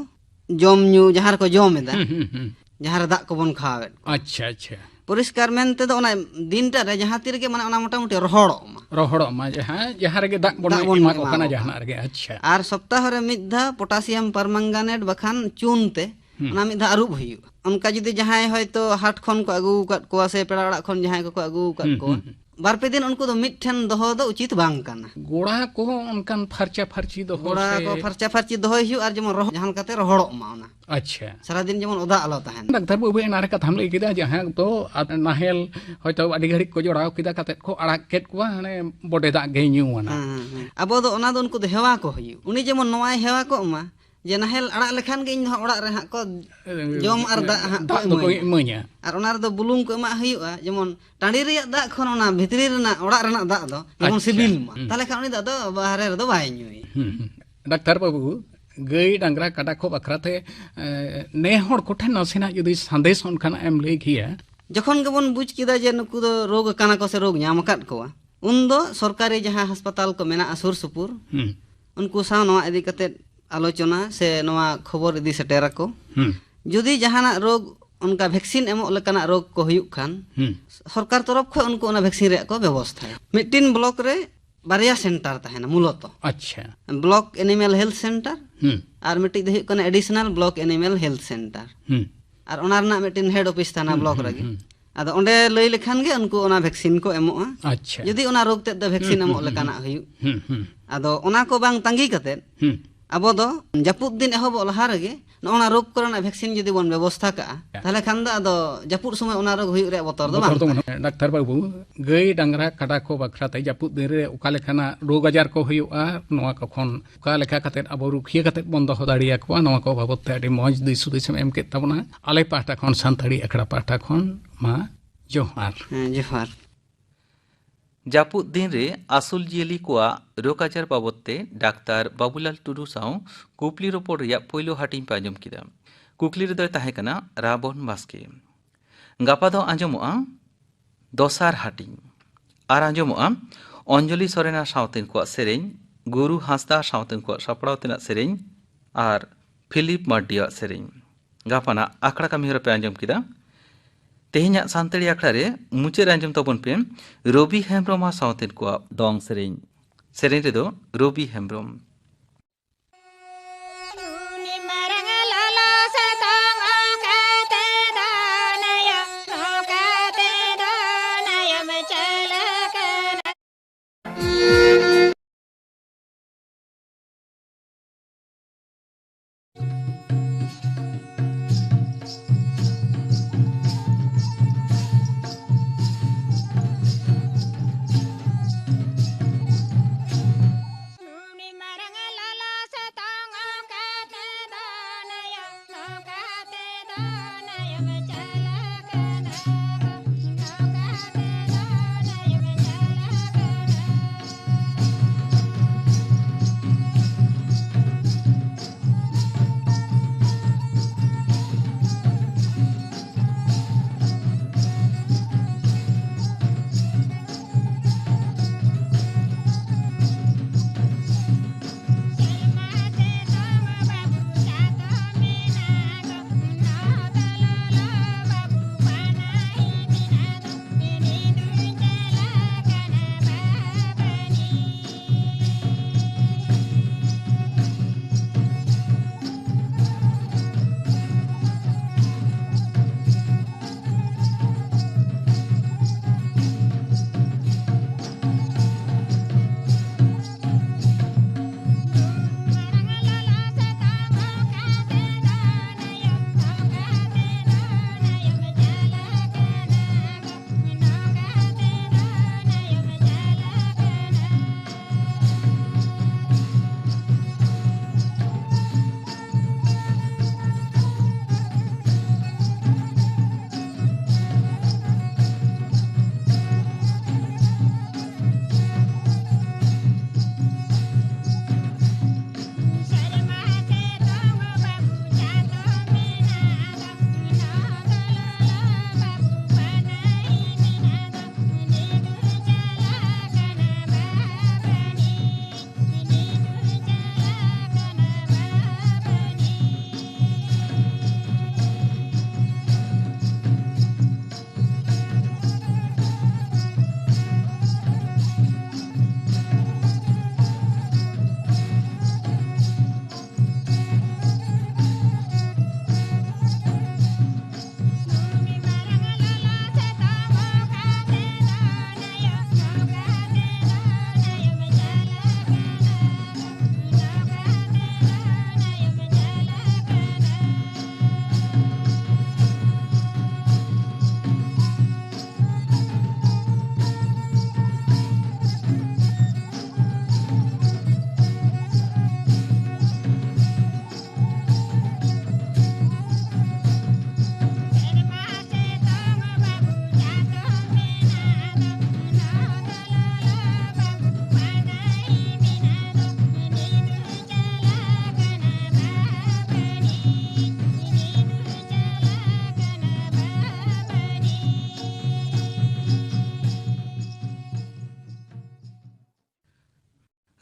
ᱡᱚᱢ ᱧᱩ, ᱡᱟᱦᱟᱸ ᱨᱮᱠᱚ ᱡᱚᱢ ᱮᱫᱟ, ᱦᱩᱸ, ᱦᱩᱸ, ᱦᱩᱸ᱾ ᱡᱟᱦᱟᱸ ᱨᱮ ᱫᱟᱜ ᱠᱚᱵᱚᱱ ᱠᱷᱟᱣᱟᱣᱮᱫ ᱠᱚᱣᱟ᱾ ᱟᱪᱪᱷᱟ, ᱟᱪᱪᱷᱟ᱾ ᱯᱚᱨᱤᱥᱠᱟᱨ ᱢᱮᱱ ᱛᱮᱫᱚ ᱚᱱᱟ ᱫᱤᱱᱴᱟ ᱨᱮ ᱡᱟᱦᱟᱸ ᱛᱤ ᱨᱮᱜᱮ, ᱢᱟᱱᱮ, ᱚᱱᱟ ᱢᱚᱴᱟᱢᱩᱴᱤ ᱨᱚᱦᱚᱲᱚᱜ ᱢᱟ᱾ ᱨᱚᱦᱚᱲᱚᱜ ᱢᱟ, ᱡᱟᱦᱟᱸ, ᱡᱟᱦᱟᱸ ᱨᱮᱜᱮ ᱫᱟᱜ ᱵᱚᱱ ᱫᱟᱜ ᱵᱚᱱ ᱮᱢᱟ ᱠᱚ ᱮᱢᱟ ᱠᱟᱱᱟ, ᱠᱚ ᱡᱟᱦᱟᱱᱟᱜ ᱠᱟᱱᱟ᱾ ᱨᱮᱜᱮ, ᱟᱪᱪᱷᱟ᱾ ᱟᱨ ᱥᱚᱯᱛᱟᱦᱚ ᱨᱮ ᱢᱤᱫ ᱫᱷᱟᱣ ᱯᱚᱴᱟᱥᱤᱭᱟᱢ ᱯᱟᱨᱢᱟᱝᱜᱟᱱᱮᱴ ᱵᱟᱠᱷᱟᱱ ᱪᱩᱱ ᱛᱮ ᱦᱩᱸ᱾ ᱚᱱᱟ ᱢᱤᱫ ᱫᱷᱟᱣ ᱟᱹᱨᱩᱵ ᱦᱩᱭᱩᱜᱼᱟ᱾ ᱚᱱᱠᱟ ᱡᱩᱫᱤ ᱡᱟᱦᱟᱸᱭ ᱦᱚᱭᱛᱳ ᱦᱟᱴ ᱠᱷᱚᱱ ᱠᱚ ᱟᱹᱜᱩ ᱟᱠᱟᱫ ᱠᱚᱣᱟ ᱥᱮ ᱯᱮᱲᱟ ᱚᱲᱟᱜ ᱠᱷᱚᱱ ᱡᱟᱦᱟᱸᱭ ᱠᱚᱠᱚ ᱟᱹᱜᱩ ᱟᱠᱟᱫ ᱦᱩᱸ, ᱠᱚᱣᱟ, ᱦᱩᱸ, ᱦᱩᱸ᱾ ᱵᱟᱨ ᱯᱮ ᱫᱤᱱ ᱩᱱᱠᱩ ᱫᱚ ᱢᱤᱫ ᱴᱷᱮᱱ ᱫᱚᱦᱚ ᱫᱚ ᱩᱪᱤᱛ ᱵᱟᱝ ᱠᱟᱱᱟ᱾ ᱜᱚᱲᱟ ᱠᱚᱦᱚᱸ ᱚᱱᱠᱟᱱ ᱯᱷᱟᱨᱪᱟ ᱯᱷᱟᱨᱪᱤ ᱫᱚᱦᱚ ᱜᱚᱲᱟ ᱥᱮ ᱠᱚ ᱯᱷᱟᱨᱪᱟ ᱯᱷᱟᱨᱪᱤ ᱫᱚᱦᱚᱭ ᱦᱩᱭᱩᱜᱼᱟ, ᱟᱨ ᱡᱮᱢᱚᱱ ᱨᱚᱦᱚᱲ, ᱡᱟᱦᱟᱸ ᱞᱮᱠᱟᱛᱮ ᱨᱚᱦᱚᱲᱚᱜ ᱢᱟ ᱚᱱᱟ᱾ ᱟᱪᱪᱷᱟ᱾ ᱥᱟᱨᱟᱫᱤᱱ ᱡᱮᱢᱚᱱ ᱚᱫᱟ ᱟᱞᱚ ᱛᱟᱦᱮᱱ᱾ ᱰᱟᱠᱛᱟᱨ ᱵᱟᱹᱵᱩ, ᱮᱱᱟᱱ ᱨᱮ ᱠᱟᱛᱷᱟᱢ ᱞᱟᱹᱭ ᱠᱮᱫᱟ, ᱡᱟᱦᱟᱸ ᱫᱚ ᱟᱨ ᱱᱟᱦᱮᱞ ᱦᱚᱭᱛᱳ ᱟᱹᱰᱤ ᱜᱷᱟᱹᱲᱤᱡ ᱠᱚ ᱡᱚᱲᱟᱣ ᱠᱮᱫᱟ, ᱠᱟᱛᱮᱫ ᱠᱚ ᱟᱲᱟᱜ ᱠᱮᱫ ᱠᱚᱣᱟ, ᱦᱟᱱᱮ ᱵᱚᱰᱮ ᱫᱟᱜ ᱜᱮ ᱧᱩ ᱟᱱᱟ᱾ ᱦᱮᱸ, ᱦᱮᱸ, ᱦᱮᱸ᱾ ᱟᱵᱚ ᱫᱚ ᱚᱱᱟ ᱫᱚ ᱩᱱᱠᱩ ᱫᱚ ᱦᱮᱣᱟ ᱠᱚ ᱦᱩᱭᱩᱜ᱾ ᱩᱱᱤ ᱡᱮᱢᱚᱱ ᱱᱚᱣᱟᱭ ᱦᱮᱣᱟ ᱠᱚᱜ ᱢᱟ, ᱡᱮ ᱱᱟᱦᱮᱞ ᱟᱲᱟᱜ ᱞᱮᱠᱷᱟᱱ ᱜᱮ ᱤᱧ ᱫᱚ ᱦᱟᱸᱜ ᱚᱲᱟᱜ ᱨᱮ ᱦᱟᱸᱜ ᱠᱚ ᱡᱚᱢ ᱟᱨ ᱫᱟᱜ ᱦᱟᱸᱜ ᱠᱚ ᱫᱟᱜ ᱫᱚᱠᱚ ᱤᱢᱟᱹᱧᱟ᱾ ᱤᱢᱟᱹᱧᱟ᱾ ᱟᱨ ᱚᱱᱟ ᱨᱮᱫᱚ ᱵᱩᱞᱩᱝ ᱠᱚ ᱮᱢᱟᱜ ᱦᱩᱭᱩᱜᱼᱟ, ᱡᱮᱢᱚᱱ ᱴᱟᱺᱰᱤ ᱨᱮᱭᱟᱜ ᱫᱟᱜ ᱠᱷᱚᱱ ᱚᱱᱟ ᱵᱷᱤᱛᱨᱤ ᱨᱮᱱᱟᱜ, ᱚᱲᱟᱜ ᱨᱮᱱᱟᱜ ᱫᱟᱜ ᱫᱚ ᱡᱮᱢᱚᱱ ᱟᱪᱪᱷᱟ᱾ ᱥᱤᱵᱤᱞ ᱢᱟ, ᱦᱩᱸ᱾ ᱛᱟᱦᱚᱞᱮ ᱠᱷᱟᱱ ᱩᱱᱤ ᱫᱚ ᱟᱫᱚ ᱵᱟᱦᱨᱮ ᱨᱮᱫᱚ ᱵᱟᱭ ᱧᱩᱭᱟ᱾ ᱦᱩᱸ, ᱦᱩᱸ᱾ ᱰᱟᱠᱛᱟᱨ ᱵᱟᱹᱵᱩ, ᱜᱟᱹᱭ ᱰᱟᱝᱨᱟ ᱠᱟᱰᱟ ᱠᱚ ᱵᱟᱠᱷᱨᱟ ᱛᱮ, ᱮ, ᱱᱮ ᱦᱚᱲ ᱠᱚᱴᱷᱮᱱ ᱱᱟᱥᱮᱱᱟᱜ ᱡᱩᱫᱤ ᱥᱟᱸᱫᱮᱥ ᱚᱱᱠᱟᱱᱟᱜ ᱮᱢ ᱞᱟᱹᱭ ᱠᱮᱭᱟ? ᱡᱚᱠᱷᱚᱱ ᱜᱮᱵᱚᱱ ᱵᱩᱡᱽ ᱠᱮᱫᱟ ᱡᱮ ᱱᱩᱠᱩ ᱫᱚ ᱨᱳᱜᱽ ᱟᱠᱟᱱᱟ ᱠᱚ ᱥᱮ ᱨᱳᱜᱽ ᱧᱟᱢ ᱟᱠᱟᱫ ᱠᱚᱣᱟ, ᱩᱱᱫᱚ ᱥᱚᱨᱠᱟᱨᱤ ᱡᱟᱦᱟᱸ ᱦᱟᱥᱯᱟᱛᱟᱞ ᱠᱚ ᱢᱮᱱᱟᱜᱼᱟ ᱥᱩᱨ ᱥᱩᱯᱩᱨ, ᱦᱩᱸ᱾ ᱩᱱᱠᱩ ᱥᱟᱶ ᱱᱚᱣᱟ ᱤᱫᱤ ᱠᱟᱛᱮᱫ ᱟᱞᱳᱪᱚᱱᱟ ᱥᱮ ᱱᱚᱣᱟ ᱠᱷᱚᱵᱚᱨ ᱤᱫᱤ ᱥᱮᱴᱮᱨ ᱟᱠᱚ᱾ ᱦᱩᱸ᱾ ᱡᱩᱫᱤ ᱡᱟᱦᱟᱱᱟᱜ ᱨᱳᱜᱽ, ᱚᱱᱠᱟ ᱵᱷᱮᱠᱥᱤᱱ ᱮᱢᱚᱜ ᱞᱮᱠᱟᱱᱟᱜ ᱨᱳᱜᱽ ᱠᱚ ᱦᱩᱭᱩᱜ ᱠᱷᱟᱱ, ᱦᱩᱸ᱾ ᱥᱚᱨᱠᱟᱨ ᱛᱚᱨᱚᱯ ᱠᱷᱚᱱ ᱩᱱᱠᱩ ᱚᱱᱟ ᱵᱷᱮᱠᱥᱤᱱ ᱨᱮᱭᱟᱜ ᱠᱚ ᱵᱮᱵᱚᱥᱛᱷᱟᱭᱟ᱾ ᱢᱤᱫᱴᱤᱱ ᱵᱞᱚᱠ ᱨᱮ ᱵᱟᱨᱭᱟ ᱥᱮᱱᱴᱟᱨ ᱛᱟᱦᱮᱱᱟ ᱢᱩᱞᱚᱛᱚ᱾ ᱟᱪᱪᱷᱟ᱾ ᱵᱞᱚᱠ ᱮᱱᱤᱢᱮᱞ ᱦᱮᱞᱛᱷ ᱥᱮᱱᱴᱟᱨ ᱦᱩᱸ᱾ ᱟᱨ ᱢᱤᱫᱴᱤᱡ ᱫᱚ ᱦᱩᱭᱩᱜ ᱠᱟᱱᱟ additional block animal health centre. ᱦᱩᱸ᱾ ᱟᱨ ᱚᱱᱟ ᱨᱮᱱᱟᱜ ᱢᱤᱫᱴᱤᱱ ᱦᱮᱰ ᱚᱯᱷᱤᱥ ᱛᱟᱦᱮᱱᱟ ᱦᱩᱸ, ᱵᱞᱚᱠ ᱦᱩᱸ, ᱨᱮᱜᱮ᱾ ᱦᱩᱸ᱾ ᱟᱫᱚ ᱚᱸᱰᱮ ᱞᱟᱹᱭ ᱞᱮᱠᱷᱟᱱ ᱜᱮ ᱩᱱᱠᱩ ᱚᱱᱟ ᱵᱷᱮᱠᱥᱤᱱ ᱠᱚ ᱮᱢᱚᱜᱼᱟ᱾ ᱟᱪᱪᱷᱟ᱾ ᱡᱩᱫᱤ ᱚᱱᱟ ᱨᱳᱜᱽ ᱛᱮᱫ ᱫᱚ ᱵᱷᱮᱠᱥᱤᱱ ᱦᱩᱸ, ᱮᱢᱚᱜ ᱦᱩᱸ, ᱞᱮᱠᱟᱱᱟᱜ ᱦᱩᱸ᱾ ᱦᱩᱭᱩᱜ᱾ ᱦᱩᱸ, ᱦᱩᱸ᱾ ᱟᱫᱚ ᱚᱱᱟ ᱠᱚ ᱵᱟᱝ ᱛᱟᱺᱜᱤ ᱠᱟᱛᱮᱫ ᱦᱩᱸ᱾ ᱟᱵᱚ ᱫᱚ ᱡᱟᱹᱯᱩᱫ ᱫᱤᱱ ᱮᱦᱚᱵᱚᱜ ᱞᱟᱦᱟ ᱨᱮᱜᱮ ᱱᱚᱜᱼᱚ ᱱᱟ ᱨᱳᱜᱽ ᱠᱚᱨᱮᱱᱟᱜ ᱵᱷᱮᱠᱥᱤᱱ ᱡᱩᱫᱤ ᱵᱚᱱ ᱵᱮᱵᱚᱥᱛᱷᱟ ᱠᱟᱜᱼᱟ, ᱦᱮᱸ᱾ ᱛᱟᱦᱚᱞᱮ ᱠᱷᱟᱱ ᱫᱚ ᱟᱫᱚ ᱡᱟᱹᱯᱩᱫ ᱥᱚᱢᱚᱭ ᱚᱱᱟ ᱨᱳᱜᱽ ᱦᱩᱭᱩᱜ ᱨᱮᱭᱟᱜ ᱵᱚᱛᱚᱨ ᱫᱚ ᱵᱚᱛᱚᱨ ᱵᱟᱝ ᱫᱚ ᱛᱟᱦᱮᱸᱱᱟ᱾ ᱵᱟᱹᱱᱩᱜᱼᱟ᱾ ᱰᱟᱠᱛᱟᱨ ᱵᱟᱹᱵᱩ, ᱜᱟᱹᱭ ᱰᱟᱝᱨᱟ ᱠᱟᱰᱟ ᱠᱚ ᱵᱟᱠᱷᱨᱟ ᱛᱮ ᱡᱟᱹᱯᱩᱫ ᱫᱤᱱ ᱨᱮ ᱚᱠᱟ ᱞᱮᱠᱟᱱᱟᱜ ᱨᱳᱜᱽ ᱟᱡᱟᱨ ᱠᱚ ᱦᱩᱭᱩᱜᱼᱟ, ᱱᱚᱣᱟ ᱠᱚ ᱠᱷᱚᱱ ᱚᱠᱟ ᱞᱮᱠᱟ ᱠᱟᱛᱮᱫ ᱟᱵᱚ ᱨᱩᱠᱷᱤᱭᱟᱹ ᱠᱟᱛᱮᱫ ᱵᱚᱱ ᱫᱚᱦᱚ ᱫᱟᱲᱮᱭᱟᱠᱚᱣᱟ, ᱱᱚᱣᱟ ᱠᱚ ᱵᱟᱵᱚᱫ ᱛᱮ ᱟᱹᱰᱤ ᱢᱚᱡᱽ ᱫᱤᱥ ᱦᱩᱫᱤᱥ ᱮᱢ ᱮᱢ ᱠᱮᱫ ᱛᱟᱵᱚᱱᱟ᱾ ᱟᱞᱮ ᱯᱟᱦᱴᱟ ᱠᱷᱚᱱ, ᱥᱟᱱᱛᱟᱲᱤ ᱟᱠᱷᱲᱟ ᱯᱟᱦᱴᱟ ᱠᱷᱚᱱ ᱢᱟ ᱡᱚᱦᱟᱨ᱾ ᱦᱮᱸ, ᱡᱚᱦᱟᱨ᱾ ᱡᱟᱹᱯᱩᱫ ᱫᱤᱱ ᱨᱮ ᱟᱹᱥᱩᱞ ᱡᱤᱭᱟᱹᱞᱤ ᱠᱚᱣᱟᱜ ᱨᱳᱜᱽ ᱟᱡᱟᱨ ᱵᱟᱵᱚᱫ ᱛᱮ ᱰᱟᱠᱛᱟᱨ ᱵᱟᱵᱩᱞᱟᱞ ᱴᱩᱰᱩ ᱥᱟᱶ ᱠᱩᱠᱞᱤ ᱨᱚᱯᱚᱲ ᱨᱮᱭᱟᱜ ᱯᱳᱭᱞᱳ ᱦᱟᱹᱴᱤᱧ ᱯᱮ ᱟᱸᱡᱚᱢ ᱠᱮᱫᱟ᱾ ᱠᱩᱠᱞᱤ ᱨᱮᱫᱚᱭ ᱛᱟᱦᱮᱸ ᱠᱟᱱᱟ ᱨᱟᱵᱚᱱ ᱵᱟᱥᱠᱮ᱾ ᱜᱟᱯᱟ ᱫᱚ ᱟᱸᱡᱚᱢᱚᱜᱼᱟ ᱫᱚᱥᱟᱨ ᱦᱟᱹᱴᱤᱧ᱾ ᱟᱨ ᱟᱸᱡᱚᱢᱚᱜᱼᱟ ᱚᱧᱡᱚᱞᱤ ᱥᱚᱨᱮᱱ ᱟᱨ ᱥᱟᱶᱛᱮᱱ ᱠᱚᱣᱟᱜ ᱥᱮᱨᱮᱧ, ᱜᱩᱨᱩ ᱦᱟᱸᱥᱫᱟ ᱥᱟᱶᱛᱮᱱ ᱠᱚᱣᱟᱜ ᱥᱟᱯᱲᱟᱣ ᱛᱮᱱᱟᱜ ᱥᱮᱨᱮᱧ ᱟᱨ ᱯᱷᱤᱞᱤᱯ ᱢᱟᱨᱰᱤᱭᱟᱜ ᱥᱮᱨᱮᱧ᱾ ᱜᱟᱯᱟᱱᱟᱜ ᱟᱠᱷᱲᱟ ᱠᱟᱹᱢᱤ ᱦᱚᱨᱟ ᱯᱮ ᱟᱸᱡᱚᱢ ᱠᱮᱫᱟ᱾ ᱛᱮᱦᱮᱧᱟᱜ ᱥᱟᱱᱛᱟᱲᱤ ᱟᱠᱷᱲᱟ ᱨᱮ ᱢᱩᱪᱟᱹᱫ ᱨᱮ ᱟᱸᱡᱚᱢ ᱛᱟᱵᱚᱱ ᱯᱮ ᱨᱚᱵᱤ ᱦᱮᱢᱵᱽᱨᱚᱢ ᱟᱨ ᱥᱟᱶᱛᱮᱱ ᱠᱚᱣᱟᱜ ᱫᱚᱝ ᱥᱮᱨᱮᱧ᱾ ᱥᱮᱨᱮᱧ ᱨᱮᱫᱚ ᱨᱚᱵᱤ ᱦᱮᱢᱵᱽᱨᱚᱢ᱾ ᱩᱱᱤ ᱢᱟᱨᱟᱝ ᱞᱚᱞᱚ ᱥᱟᱛᱟᱢ ᱚᱠᱟᱛᱮ ᱫᱚᱱᱟᱭᱚᱢ, ᱚᱠᱟᱛᱮ ᱫᱚᱱᱟᱭᱚᱢ ᱪᱟᱞᱟᱜ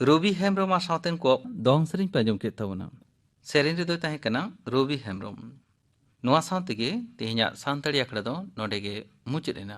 ᱨᱚᱵᱤ ᱦᱮᱢᱵᱽᱨᱚᱢ ᱟᱨ ᱥᱟᱶᱛᱮᱱ ᱠᱚᱣᱟᱜ ᱫᱚᱝ ᱥᱮᱨᱮᱧ ᱯᱮ ᱟᱸᱡᱚᱢ ᱠᱮᱫ ᱛᱟᱵᱚᱱᱟ᱾ ᱥᱮᱨᱮᱧ ᱨᱮᱫᱚᱭ ᱛᱟᱦᱮᱸ ᱠᱟᱱᱟ ᱨᱚᱵᱤ ᱦᱮᱢᱵᱽᱨᱚᱢ᱾ ᱱᱚᱣᱟ ᱥᱟᱶ ᱛᱮᱜᱮ ᱛᱮᱦᱮᱧᱟᱜ ᱥᱟᱱᱛᱟᱲᱤ ᱟᱠᱷᱲᱟ ᱫᱚ ᱱᱚᱰᱮ ᱜᱮ ᱢᱩᱪᱟᱹᱫ ᱮᱱᱟ᱾